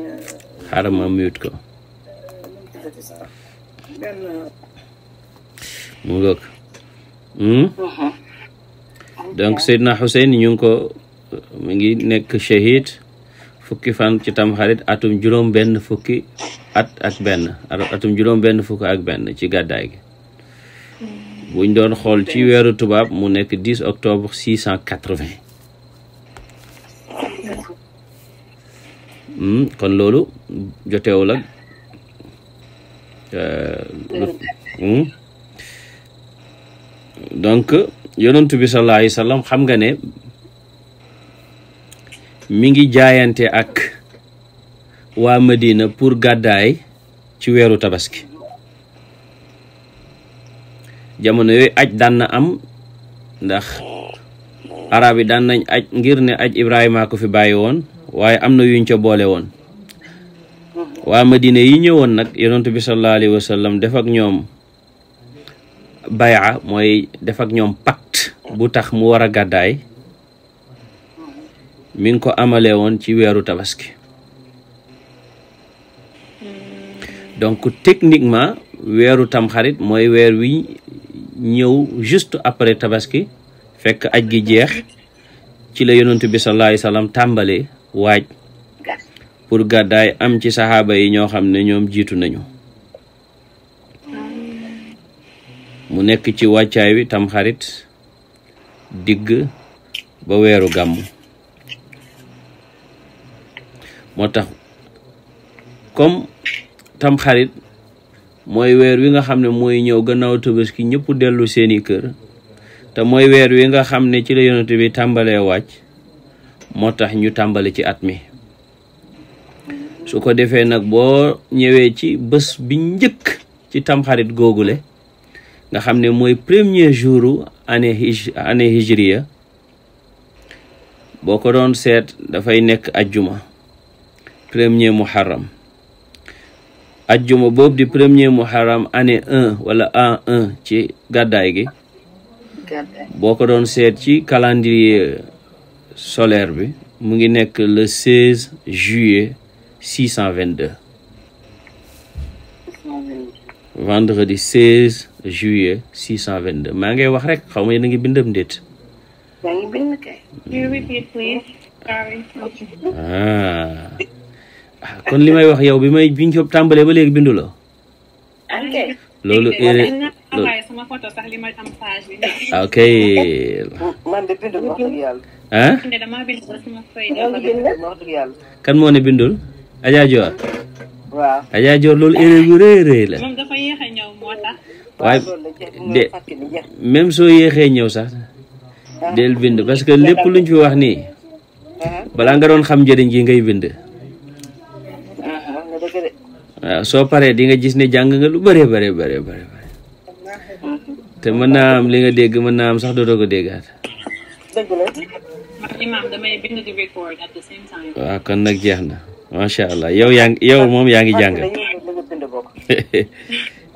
xaaral ma mute ko. mu ngoog. donc Seydina Xuseyn ñu ngi ko mu ngi nekk shahid fukki fan ci tamxarit atum juróom benn fukki at ak benn atum juróom benn fukki ak benn ci gàddaay gi buñ doon xool ci weeru tubaab mu nekk 10 octobre 680. kon loolu joteewul ak donc yonentu bi sallallahu alayhi wa sallam xam nga ne mi ngi jaayante ak waa Madina pour gàddaay ci weeru tabaski jamono yooyu aj daan na am ndax arab yi daan nañ aj ngir ne aj Ibrahima ko fi bàyyi woon waaye am na yuñ ca boole woon waa Madina yi ñëwoon nag yonent bi sallallahu alayhi wa sallam def ak ñoom baya mooy def ak ñoom pacte bu tax mu war a gàddaay mi ngi ko amalee woon ci weeru tabaski donc techniquement weeru tamxarit mooy weer wi ñëw juste après tabaski fekk aj gi jeex ci la yonent bi sallallahu alayhi wa sallam tàmbale waaj pour gàddaay am ci saxaaba yi ñoo xam ne ñoom jiitu nañu mu nekk ci wàccaay wi tamxarit digg ba weeru gàmmu moo tax comme tamxarit mooy weer wi nga xam ne mooy ñëw gannaaw tabaski ñëpp dellu seeni kër te mooy weer wi nga xam ne ci la yonent bi tàmbalee wàcc moo tax ñu tàmbali ci at mi su ko defee nag boo ñëwee ci bés bi njëkk ci tamxarit googule nga xam ne mooy premier jour année hijriya boo ko doon seet dafay nekk ajjuma premier muharram ajjuma boobu di premier muharram année 1 wala an 1 ci gàddaay gi boo ko doon seet ci calendrier solaire bi mu ngi nekk le 16 juillet 622 vendredi 16 juillet 622 maa ngay wax rek xaw ma yéen a ngi bindam ndéet. yaa ngi bind kay. You repeat, please. Sorry. kon li may wax yow bi ñu ko tàmbalee ba léegi binduloo. ok. loolu sama photo sax li ma am page bi. ok. man de bindul wax dëgg yàlla. ah. dama bind sama fay. wax dëgg yàlla. kan moo ne bindul. Adja Dior. waaw. Adja Dior loolu erreur bu rëy la. moom dafa yéex a ñëw moo tax. waaye de même soo yéexee ñëw sax del bind parce que lépp luñ fi wax nii balaa nga doon xam njëriñ gi ngay bind. waaw soo paree di nga gis ne jàng nga lu bëree bare te mën naa am li nga dégg mën naa am sax dootoo ko déggaat. dëgg la. Imam damay bind di record at the same time. waaw kon nag jeex na macha allah yow moom yaa ngi jàng.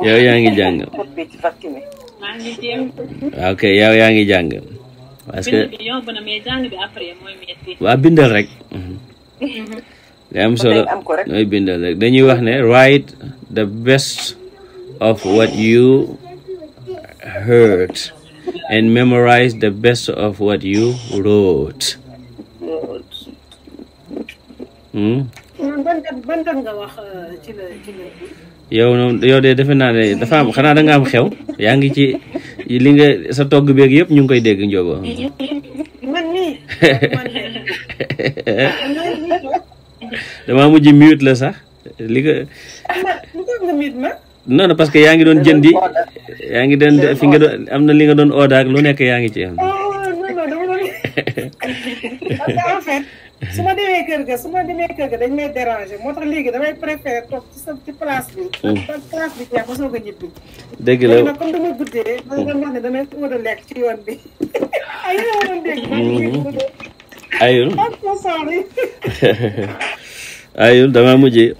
yow yaa ngi jàng. maa ngi jéem. ok yow yaa ngi jàng. parce que bind bi yomb na mais jàng bi après mooy metti. waa bindal rek. li am solo mooy bindal rek dañuy wax ne write the best of what you heard and memorize the best of what you wrote. ban nga wax ci la yow de defe naa ne dafa am xanaa da nga am xew yaa ngi ci li nga sa togg beeg yëpp ñu ngi koy dégg Njogo. man nii damaa mujj mute la sax li nga. non parce que yaa ngi doon jëndi yaa ngi doon fi nga doon am na li nga doon oda ak lu nekk yaa ngi ci am. en fait su ma demee kër ga dañ may déranger moo tax léegi damay préférer toog ci place bi. place bi jeex ba soog a ñibbi. dëgg la nag comme dama guddee ma doon wax ne damay war a lekk ci yoon bi ay yow doon dégg. ayul dama mujj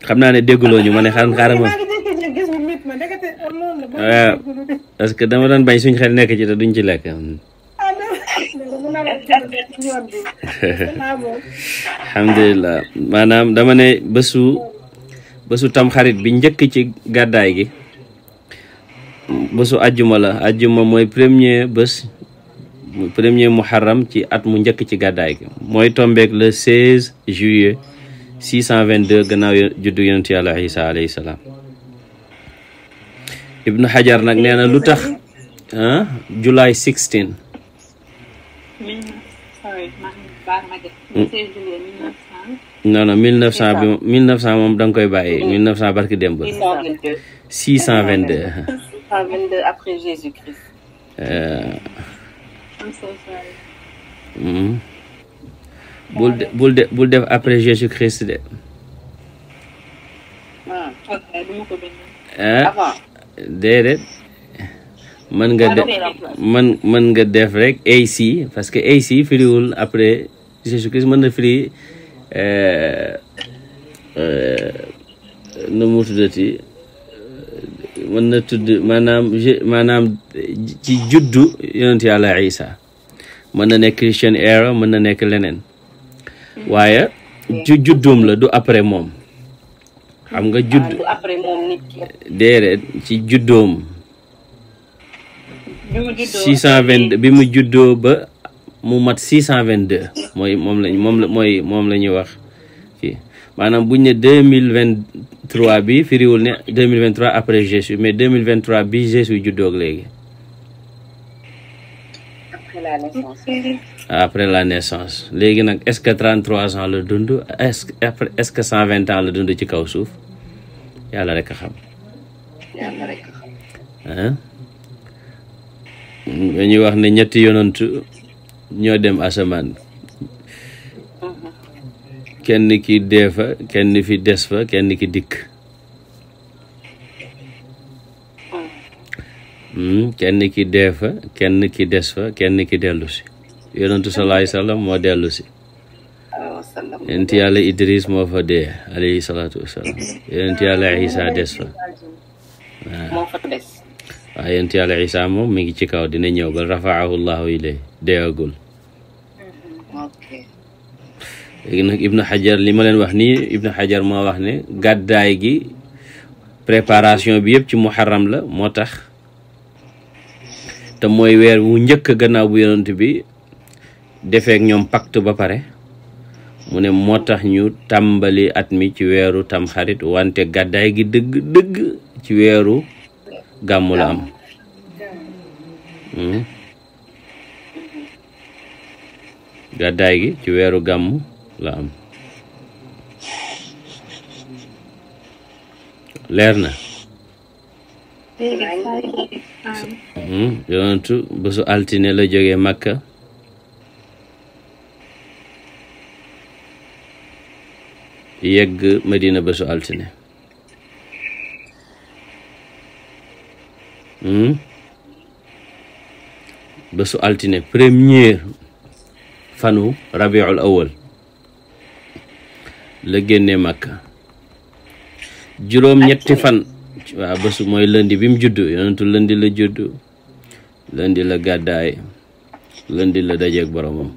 xam naa ne dégguloo ñu ma ne xaaral ma. waaw parce que dama doon bañ suñ xel nekk ci te duñ ci lekk. alhamdulilah maanaam dama ne bésu tamxarit bi njëkk ci gàddaay gi bésu ajjuma la ajjuma mooy premier muharram ci at mu njëkk ci gàddaay gi mooy tombeek le 16 juillet 622 gannaaw juddu yonent yàlla Isa alayhi salaam. Ibnu Hajar nag nee na lu tax July 16. non 1900 bi 1900 moom da nga koy bàyyi 1900 barki démb. 622. 622 après Jésus-Christ. I'm so sorry. bul def après Jésus-Christ de. ok duma ko bind. déedéet mën nga def rek AC parce que AC firiwul après Jésus-Christ mën na firi nu mu tuddati mën na tudd maanaam ci juddu yonent yàlla Isa mën na nekk Christian era mën na nekk leneen waaye juddum la du après moom xam nga judd du après moom nit ki déedéet ci juddoom 622 bi mu juddoo ba mu mat 622 moom la ñuy wax fii maanaam buñ ne 2023 bi firiwul ne 2023 après Jésus mais 2023 bi Jésus juddoog léegi après la naissance léegi nag est-ce que 33 ans la dund est-ce que 120 ans la dund ci kaw suuf yàlla rek a xam dañuy wax ne ñetti yonantu ñoo dem asamaan kenn ki dee fa kenn fi des fa kenn ki dikk kenn ki dee fa kenn ki des fa kenn ki dellu si yonantu sallallahu alayhi wasallam moo dellu si yonent yàlla Idris moo fa dee alayhi salaatu wasalaam yonent yàlla Isa des fa waaw yonent yàlla Isa moom mi ngi ci kaw dina ñëw ba rafaahu llahu ilay deewagul léegi nag Ibnu Hajar li ma leen wax nii Ibnu Hajar moo wax ne gàddaay gi préparation bi yëpp ci muharram la moo tax te mooy weer wu njëkk gannaaw bu yonent bi defeek ñoom pacte ba pare mu ne moo tax ñu tàmbali at mi ci weeru tamxarit wante gàddaay gi dëgg ci weeru gàmmu la am gàddaay gi ci weeru gàmmu la am leer na yonentu bésu altine la jógee Makka yegg Medina bésu altine bésu altine premier fanu rabiul awal la génnee Makka. juróom-ñetti fan waaw bésu mooy lundi bi mu juddu yonentu lundi la juddu, lundi la gàddaay, lundi la dajeeg boromam,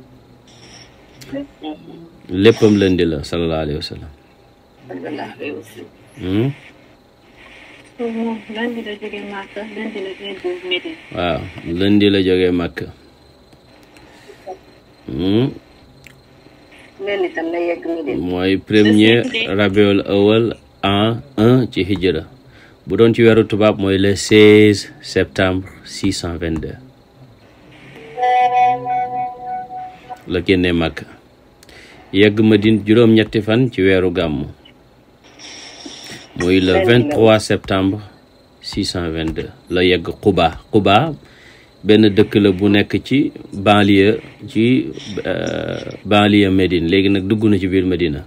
léppam lundi la sallallahu alayhi wa sallam. lundi la jógee Makka, lundi la jógee Médine. waaw lundi la jógee Makka. lundi tam la yegg Médine. mooy premier rabiul awal an 1 ci hijra. bu doon ci weeru tubaab mooy le 16 septembre 622 la génnee Makka. yegg Madine juróom-ñetti fan ci weeru gàmmu muy le 23 septembre 622 la yegg Quba benn dëkk la bu nekk ci banlieue Médine. léegi nag dugg na ci biir Medina.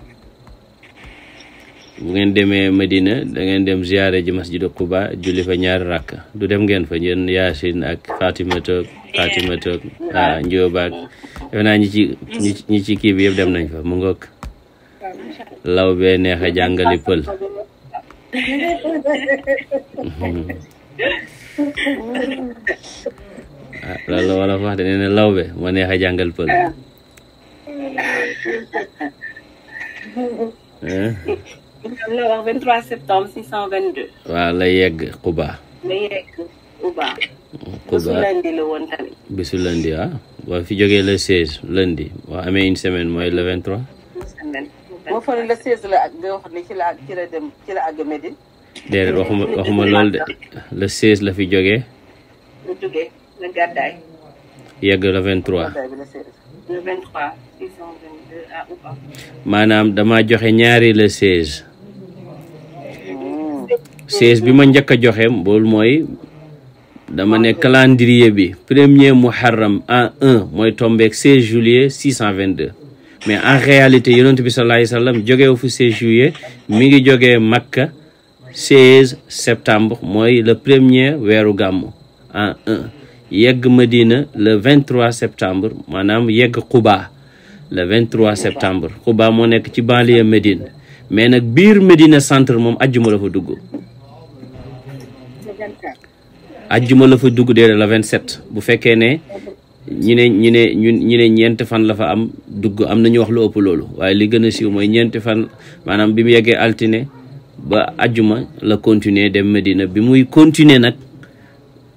bu ngeen demee Medina da ngeen dem ziyaare ji masjidu Quba julli fa ñaari rakk du dem ngeen fa ñeen Yaasin ak Fatima toog Njóoba ak yow naa ñi ci kii bi yëpp dem nañ fa mu ngoog law bee neex a jàngali pël. loolu wala wax de nee na law be moo neex a jàngal pël. la wax 23 septembre 622. waaw la yegg Quba. bisu lundi la woon tamit. bisu lundi boo fi jógee le 16 lundi boo amee une semaine mooy le 23. moo fa ne le 16 la ak nga wax ne ci la àgg Médine. déedéet waxuma loolu de le 16 la fi jógee. la gàddaay. yegg le 23. le 23 622 à Ouba. maanaam dama joxe ñaari le 16. 16 bi ma njëkk a joxe boolu mooy dama ne calendrier bi premier muharram en 1 mooy tombeek 16 juillet 622 mais en réalité yonent bi sallallahu alayhi wa sallam jógewu fu 16 juillet mi ngi jógee Makka 16 septembre mooy le premier weeru gàmmu en 1 yegg Medina le 23 septembre maanaam yegg Quba le 23 septembre. Quba moo nekk ci banlieue Médine mais nag biir Médina centre moom ajjuma la fa dugg. ajjuma la fa dugg déedéet le 27 bu fekkee ne ñu ne ñeenti fan la fa am dugg am na ñu wax lu ëpp loolu waaye li gën a siiw mooy ñeenti fan maanaam bi mu yeggee altine ba ajjuma la continuer dem Medina bi muy continuer nag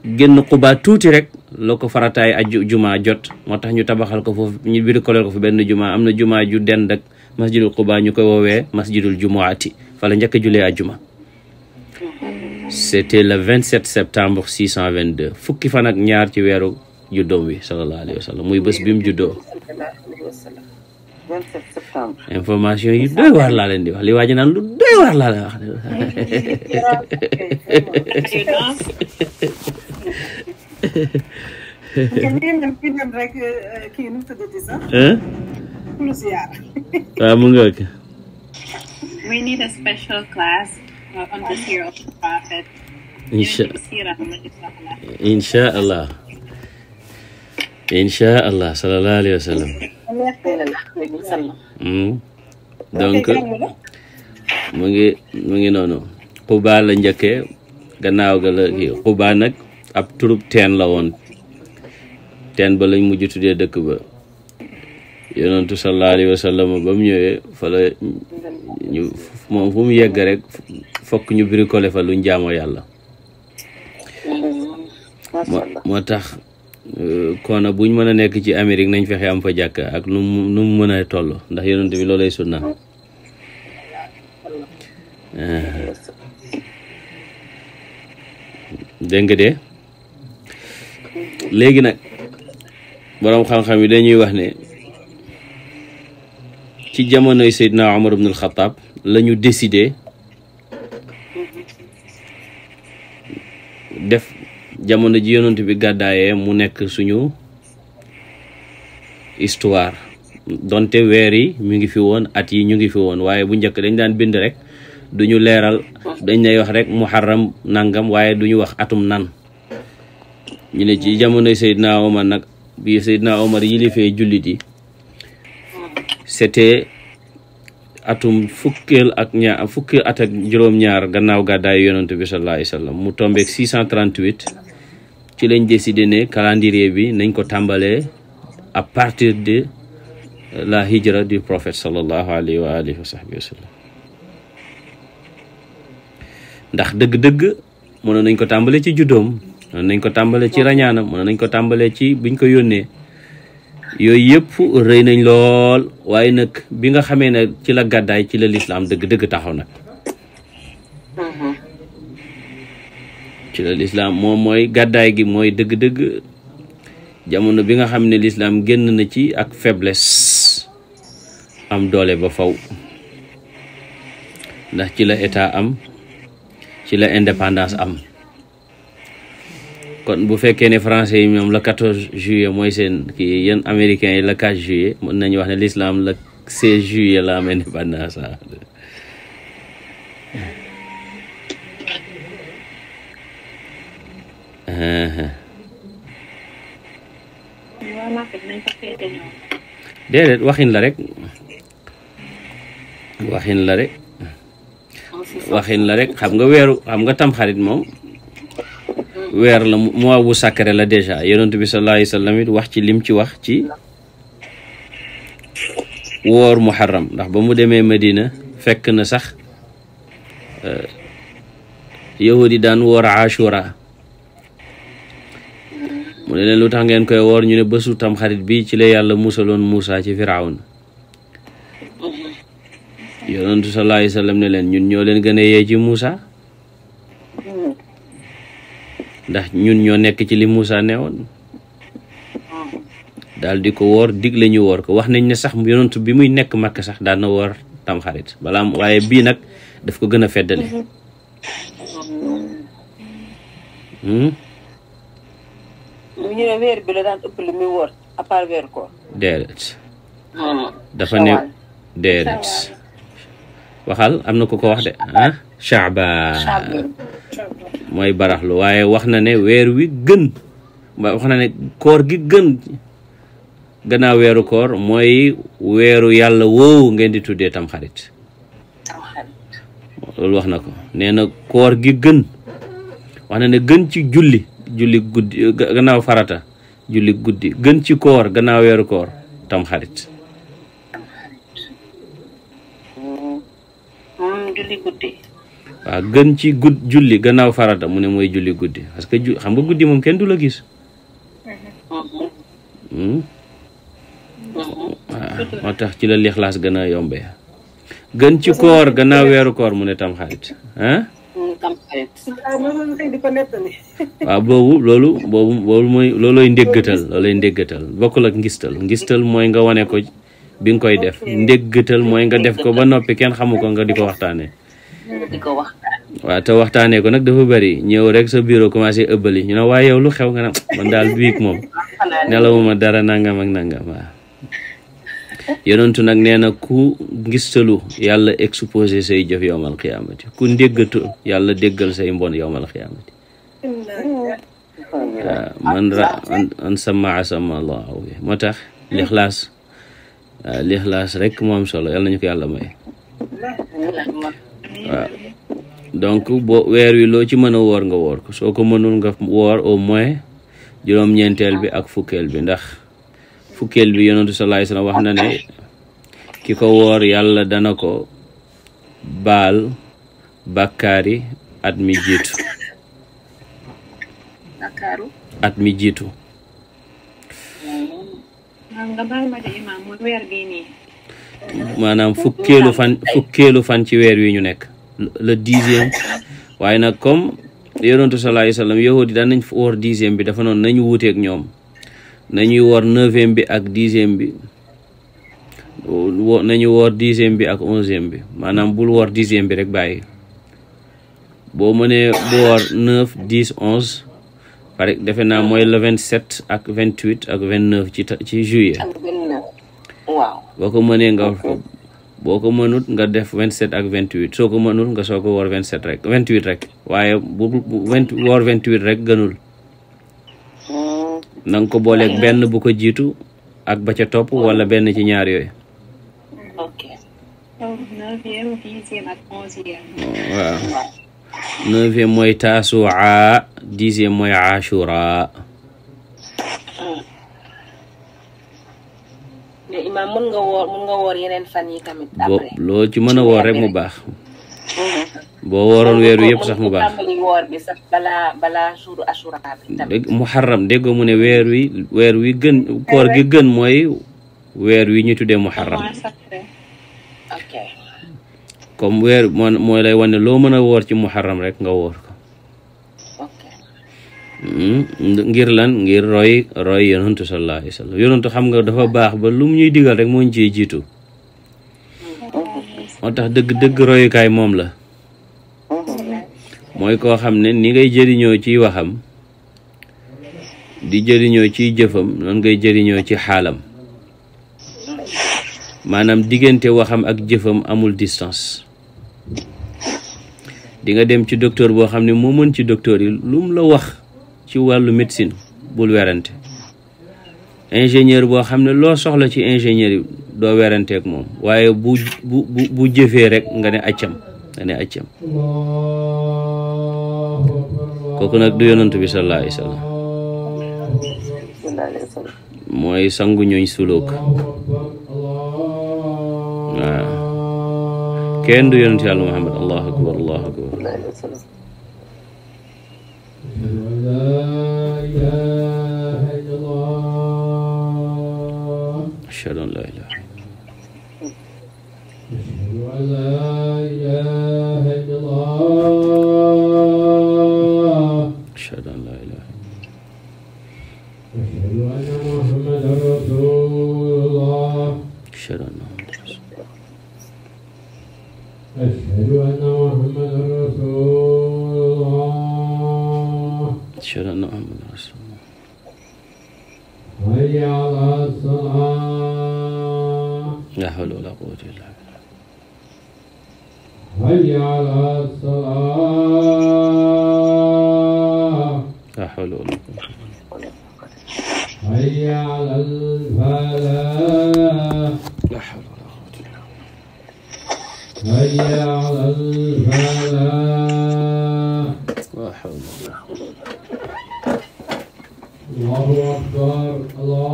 génn Quba tuuti rek la ko farataay juma jot moo tax ñu tabaxal ko foofu ñu biri koleel ko fi benn juma am na juma ju dend ak masjidul Quba ñu koy woowee masjidul jumuati fa la njëkk a julee ajjuma. C'était le 27 septembre 622 fukki fan ak ñaar ci weeru juddoom wi sallallahu alayhi wa sallam muy bés bi mu juddoo. 27 septembre. information yi doy waar laa leen di wax li waa ji naan lu doy waar laa leen wax. waaw mu ngi. We need a special class on the Seerah of the Prophet. Insha Allah sallallahu alayhi wa sallam. Donc mu ngi noonu Quba la njëkkee gannaaw ga la kii Quba nag ab turub teen la woon teen ba lañ mujj tuddee dëkk ba yonentu sallallahu alayhi wa sallam ba mu ñëwee fa la ñu moom fu mu yegg rek fokk ñu bricolé fa luñ jaamoo yàlla moo tax koona buñ mën a nekk ci Amérique nañ fexe am fa jàkk ak nu mu mën a toll ndax yonent bi loolay sunna dégg nga de léegi nag boroom xam-xam yi dañuy wax ne ci jamonoy Seydina Omar ibn al-Khattab la ñu décidé def jamono ji yonent bi gàddaayee mu nekk suñu histoire donte weer yi mu ngi fi woon at yi ñu ngi fi woon waaye bu njëkk dañ daan bind rek duñu leeral dañ lay wax rek muharram nangam waaye duñu wax atum nan ñu ne ci jamonoy Seydina Omar nag bi Seydina Omar yilifee jullit yi c'était atum fukki at ak juróom-ñaar gannaaw gàddaayu yonent bi sallallahu alayhi wa sallam mu tombeek 638 ci lañ décidé ne calendrier bi nañ ko tàmbalee à partir de la hijra du prophète sallallahu alayhi wa alihi wa sahbihi wa sallam ndax dëgg-dëgg mënoon nañ ko tàmbalee ci juddoom mënoon nañ ko tàmbalee ci rañaanam mënoon nañ ko tàmbalee ci biñ ko yónnee yooyu yëpp rëy nañ lool waaye nag bi nga xamee ne ci la gàddaay ci la lislaam dëgg-dëgg taxaw nag ci la lislaam moom mooy gàddaay gi mooy dëgg-dëgg jamono bi nga xam ne lislaam génn na ci ak faiblesse am doole ba faw ndax ci la état am ci la indépendance am kon bu fekkee ne français yi ñoom le 14 juillet mooy seen kii yéen américains yi le 4 juillet mën nañu wax ne l'islam le 16 juillet la am indépendance déedéet waxin la rek xam nga tamxarit moom weer la mois bu sacré la déjà yonent bi sallallahu alayhi wa sallam it wax ci lim ci wax ci woor muharram ndax ba mu demee Medina fekk na sax yahudi daan woor ashura mu ne leen lu tax ngeen koy woor ñu ne bésu tamxarit bi ci la yàlla musaloon Muusa ci Firawun yonentu sallallahu alayhi wa sallam ne leen ñun ñoo leen gën a yee ci Muusa ndax ñun ñoo nekk ci li Muusa newoon daal di ko woor digle ñu woor ko wax nañ ne sax yonentu bi muy nekk Makka sax daan na woor tamxarit balaa waaye bii nag daf ko gën a feddali ñu ne weer bi la daan ëpp li muy woor à part weer koor déedéet dafa ne déedéet waxal am na ku ko wax de Sha'ban mooy baraxlu waaye wax na ne weer wi gën wax na ne koor gi gën gannaaw weeru koor mooy weeru yàlla woowu ngeen di tuddee tamxarit loolu wax na ko nee na koor gi gën wax na ne gën ci julli guddi gannaaw farata julli guddi gën ci koor gannaaw weeru koor tamxarit julli guddi waaw gën ci julli gannaaw farata mu ne mooy julli guddi parce que xam nga guddi moom kenn du la gis waaw moo tax ci la lixlaas gën a yombee gën ci koor gannaaw weeru koor mu ne tamxarit waaw boobu loolu mooy loolooy ndéggatal bokkul ak ngistal mooy nga wane ko bi nga koy def ndéggatal mooy nga def ko ba noppi kenn xamu ko nga di ko waxtaanee waaw te waxtaanee ko nag dafa bari ñëw rek sa bureau commencé ëbbali ñu ne waaye yow lu xew nga nag man daal biig moom nelawuma dara nangam ak nangam waaw yonentu nag nee na ku ngistalu yàlla exposé say jëf yowmal xiyaamati ku ndéggatu yàlla déggal say mbon yowmal xiyaamati waaw man sama allahu moo tax lixlaas rek moo am solo yàlla nañu ko yàlla may waaw donc boo weer wi loo ci mën a woor nga woor ko soo ko mënul nga woor au moins juróom-ñeenteel bi ak fukkeel bi ndax fukkeel bi yonentu sallallahu alayhi wasallam wax na ne ki ko woor yàlla dana ko baal bàkkaari at mi jiitu maanaam fukkeelu fan ci weer wi ñu nekk le 10e waaye nag comme yonentu sallallahu alayhi wasallam yahudi daan nañ woor 10e bi dafa noonu nañu wuuteeg ñoom nañuy woor 9e bi ak 10e bi nañu woor 10e bi ak 11e bi maanaam bul woor 10e bi rek bàyyi boo mënee bu woor 9 10 11 pare defe naa mooy le 27 ak 28 ak 29 ci juillet waaw boo ko mënee nga boo ko mënut nga def 27 ak 28 soo ko mënut nga soo ko woor 27 rek 28 rek waaye bu woor 28 rek gënul na nga ko booleeg benn bu ko jiitu ak ba ca topp wala benn ci ñaar yooyu. ok. Oh, 9e, 10e ak 11e. waaw 9e mooy taasu'a 10e mooy ashura. mais imam mën nga woor yeneen fan yi tamit après. loo ci mën a woor rek mu baax. boo wooroon weer wi yëpp sax mu baax. tàmbali woor bi sax balaa jour ashura bi tamit. dégg muharram déggoo mu ne weer wi gën koor gi gën mooy weer wi ñu tuddee muharram. ok. comme weer mooy lay wane loo mën a woor ci muharram rek nga woor ko. ok. ngir lan ngir roy yonantu sallallahu alayhi wa sallam yonantu xam nga dafa baax ba lu mu ñuy digal rek moo ñu ciy jiitu. moo tax dëgg royukaay moom la. mooy koo xam ne ni ngay jëriñoo ciy waxam di jëriñoo ciy jëfam noonu ngay jëriñoo ci xaalam. maanaam diggante waxam ak jëfam amul distance. di nga dem ci docteur boo xam ne moo mën ci docteur yi lu mu la wax ci wàllu médecine bul werante. ingénieur boo xam ne loo soxla ci ingénieur yi doo weranteeg moom waaye bu jëfee rek nga ne accam kooku nag du yonantu bi sallallahu alayhi wa sallam mooy sangu ñooñ suluk. waaw kenn du yonent yàlla Muhammad. allahu akbar allahu akbar. ashhadu an la ilaha illallah. ashhadu an la ilaha illallah. ashhadu anna أشهد أن محمدا رسول الله. أشهد أن محمدا رسول الله. حي على الصلاة. لا حول ولا قوة إلا بالله. حي على الصلاة. لا حول ولا قوة. حي على الفلاح. لا حول ولا قوة إلا بالله. حي على الفلاح. لا حول ولا قوة. الله أكبر الله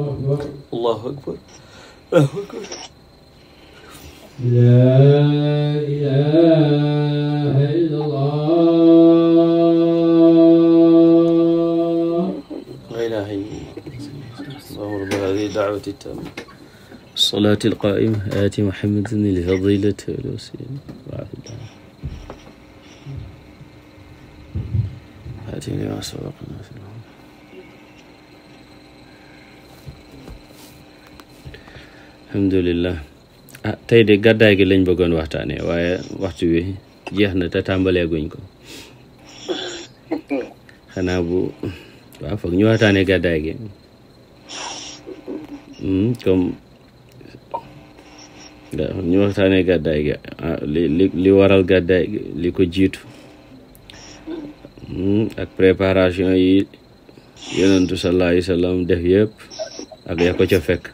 أكبر. الله أكبر الله أكبر. لا إله إلا الله. لا إله إلا الله. اللهم رب هذه الدعوة التامة الصلاة القائمة آت محمد الفضيلة والوسيلة والعافية آتني ما سبقنا في الأمر. alhamdulillah. Tey de gàddaay gi lañ bëggoon waxtaanee waaye waxtu wi jeex na te tàmbaleeguñ ko xanaa waaw foog ñu waxtaanee gàddaay gi comme ñu waxtaanee gàddaay gi li waral gàddaay gi li ko jiitu ak préparation yi yonentu sallallahu alayhi wa sallam def yëpp ak ya ko ca fekk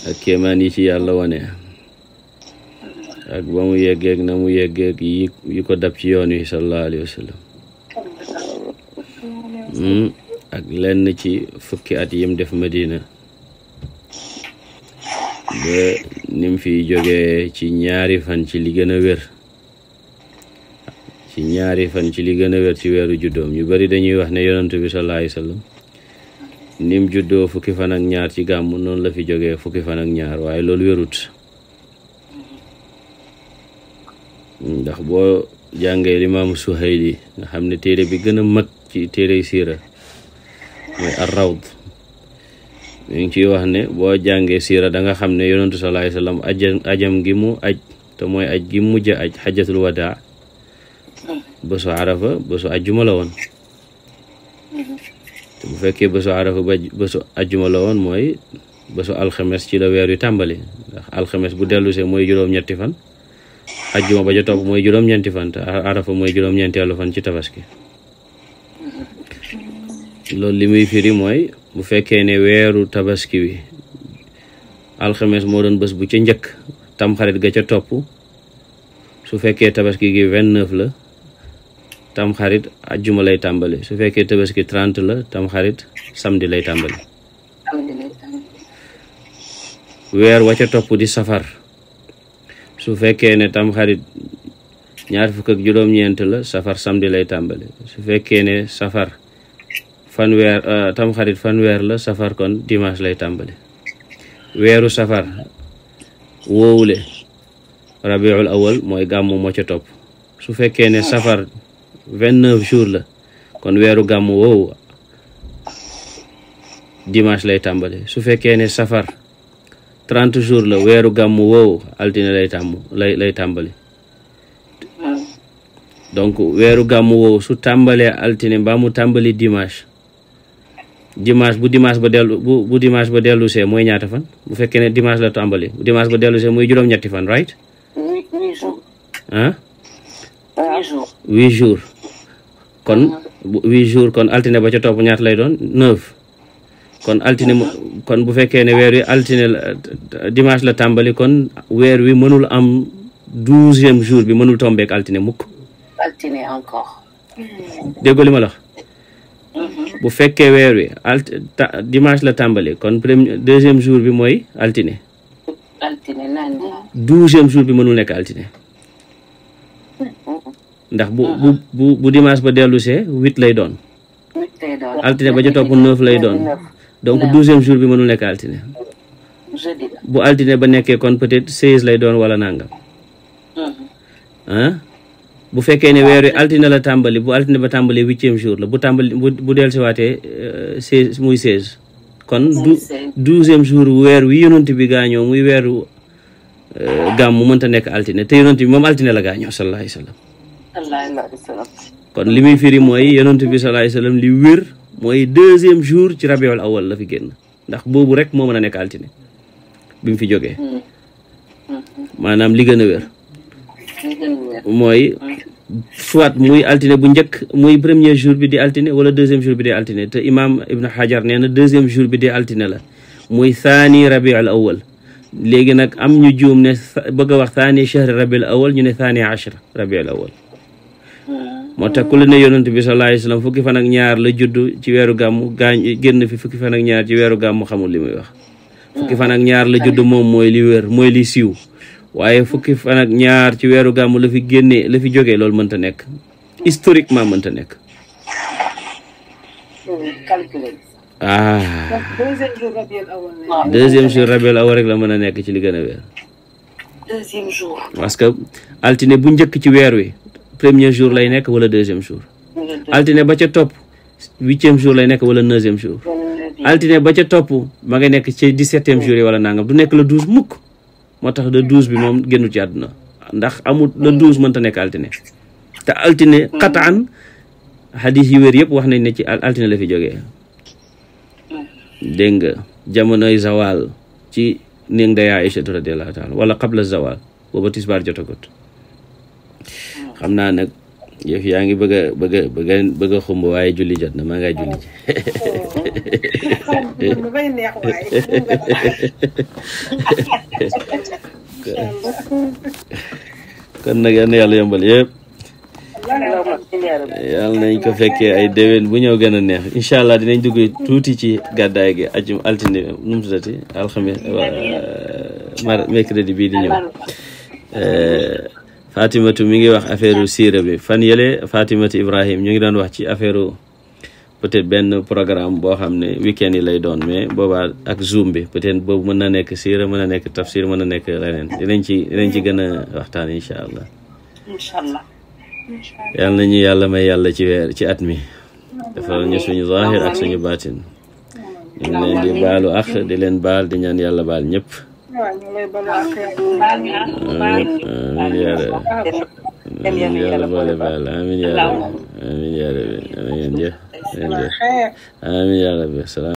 ak kéemaan yi ci yàlla wane ak ba mu yeggeeg na mu yeggeeg yi ko dab ci yoon wi sallallahu alayhi wa sallam ak lenn ci fukki at yim def Madina ba nim fi jógee ci ñaari fan ci li gën a wér ci weeru juddoom ñu bari dañuy wax ne yonent bi sallallahu alayhi wa sallam nim juddoo fukki fan ak ñaar ci gàmmu noonu la fi jógee fukki fan ak ñaar waaye loolu wérut ndax boo jàngee Limaamu Suhayli nga xam ne téere bi gën a mag ci téere siira mooy ar-Rawd mi ngi ciy wax ne boo jàngee siira da nga xam ne yonentu sallallahu alayhi wasallam ajam gi mu aj te mooy aj gi mujj aj xajjatul wadaa bésu Arafa bésu ajjuma la woon te bu fekkee bésu Arafa ba bésu ajjuma la woon mooy bésu alxames ci la weer yu tàmbali ndax alxames bu dellusee mooy juróom-ñetti fan ajjuma ba ca topp mooy juróom-ñeenti fan te arafa mooy juróom-ñeenteelu fan ci tabaski. loolu li muy firi mooy bu fekkee ne weeru tabaski wi alxames moo doon bés bu ca njëkk tamxarit ga ca topp su fekkee tabaski gi 29 la tamxarit ajjuma lay tàmbali su fekkee tabaski 30 la tamxarit samedi lay tàmbali. weer wa ca topp di safar su fekkee ne tamxarit 26 la safar samedi lay tàmbali su fekkee ne safar tamxarit fanweer la safar kon dimanche lay tàmbali. weeru safar woowule rabiul awal mooy gàmmu moo ca topp su fekkee ne safar 29 jours la kon weeru gàmmu woowu dimanche lay tàmbali su fekkee ne safar 30 jours la weeru gàmmu woowu altine lay tàmbali. donc weeru gàmmu woowu su tàmbalee altine mbaa mu tàmbali dimanche bu dimanche ba dellu see mooy ñaata fan bu fekkee ne dimanche la tàmbali bu dimanche ba dellu see mooy juróom-ñetti fan right? 8 jours kon 8 jours kon altine ba ca topp ñaata lay doon 9 kon altine kon bu fekkee ne weer wi altine dimanche la tàmbali kon weer wi mënul am 12e jour bi mënul tombeek altine mukk. altine encore. déggoo li ma la wax bu fekkee weer wi dimanche la tàmbali kon deuxième jour bi mooy altine. altine naan 12e jour bi mënul nekk altine ndax bu dimanche ba dellu see 8 lay doon. altine ba ca topp 9 lay doon donc 12e jour bi mënul nekk altine. bu altine ba nekkee kon peut-être 16 lay doon wala nangam. bu fekkee ne weer wi altine la tàmbali bu altine ba tàmbali 8e jour la bu dellusiwaatee 16 muy 16 kon 12e jour weer wi yonent bi gaañoo muy weeru gàmmu mënta nekk altine te yonent bi moom altine la gaañoo sallallahu alayhi wa sallam. kon li muy firi mooy yonent bi sallallahu alayhi wa sallam li wér mooy 2e jour ci rabiul awal la fi génn ndax boobu rek moo mën a nekk altine bi mu fi jógee maanaam li gën a wér mooy soit muy altine bu njëkk muy premier jour bi di altine wala 2e jour bi di altine te imam Ibn Hajar nee na 2e jour bi di altine la muy thani rabiul awal. léegi nag am ñu juum ne bëgg a wax thani shahr rabiul awal ñu ne thani ashra rabiul awal. moo tax ku la ne yonent bi sallallahu alayhi wasallam fukki fan ak ñaar la judd ci weeru gàmmu génn fi fukki fan ak ñaar ci weeru gàmmu xamul li muy wax. fukki fan ak ñaar la judd moom mooy li wér mooy li siiw waaye fukki fan ak ñaar ci weeru gàmmu la fi génnee la fi jógee loolu mënta nekk historiquement mënta nekk. deuxième jour rabiul awal rek la mën a nekk ci li gën a wér. deuxième jour. parce que altine bu njëkk ci weer wi premier jour lay nekk wala 2e jour. altine ba ca topp 8e jour lay nekk wala 9e jour. altine ba ca topp ma nga nekk ci 17e jour yi wala nangam du nekk le 12 mukk. moo tax le 12 bi moom génnu ci àdduna ndax amul le 12 mënta nekk altine te altine qataan hadis yi wér yëpp wax nañ ne ci altine la fi jógee. dégg nga jamonoy zawal ci néeg Ndey Aïcha radiyallahu taala wala qabla zawal booba tisbaar jotagut. xam naa nag yëf yaa ngi bëgg a xumb waaye julli jot na maa ngay julli ji. kon nag yal na yàlla yombal yëpp yàlla nañ ko fekkee ay déwén bu ñëw gën a neex incha allah dinañ dugg tuuti ci gàddaay gi ajum altine nu mu tuddati alxames mercredi bii di ñëw. Fatimatu mi ngi wax affaire siira bi fan yële Fatimatu Ibrahim ñu ngi doon wax ci affaire peut-être benn programme boo xam ne week-end yi lay doon mais boobaa ak zoom bi peut-être boobu mën na nekk siira mën na nekk tafsir mën na nekk leneen dinañ ci gën a waxtaan incha allah. incha allah. yal nañu yàlla may yàlla ci ci at mi defal ñu suñu zahir ak suñu baatin ñu ngi leen di baalu ak di leen baal di ñaan yàlla baal ñëpp. amiin yàlla boole baal amiin yaa rabbi amiin yaa rabbi amiin yaa rabbi salaam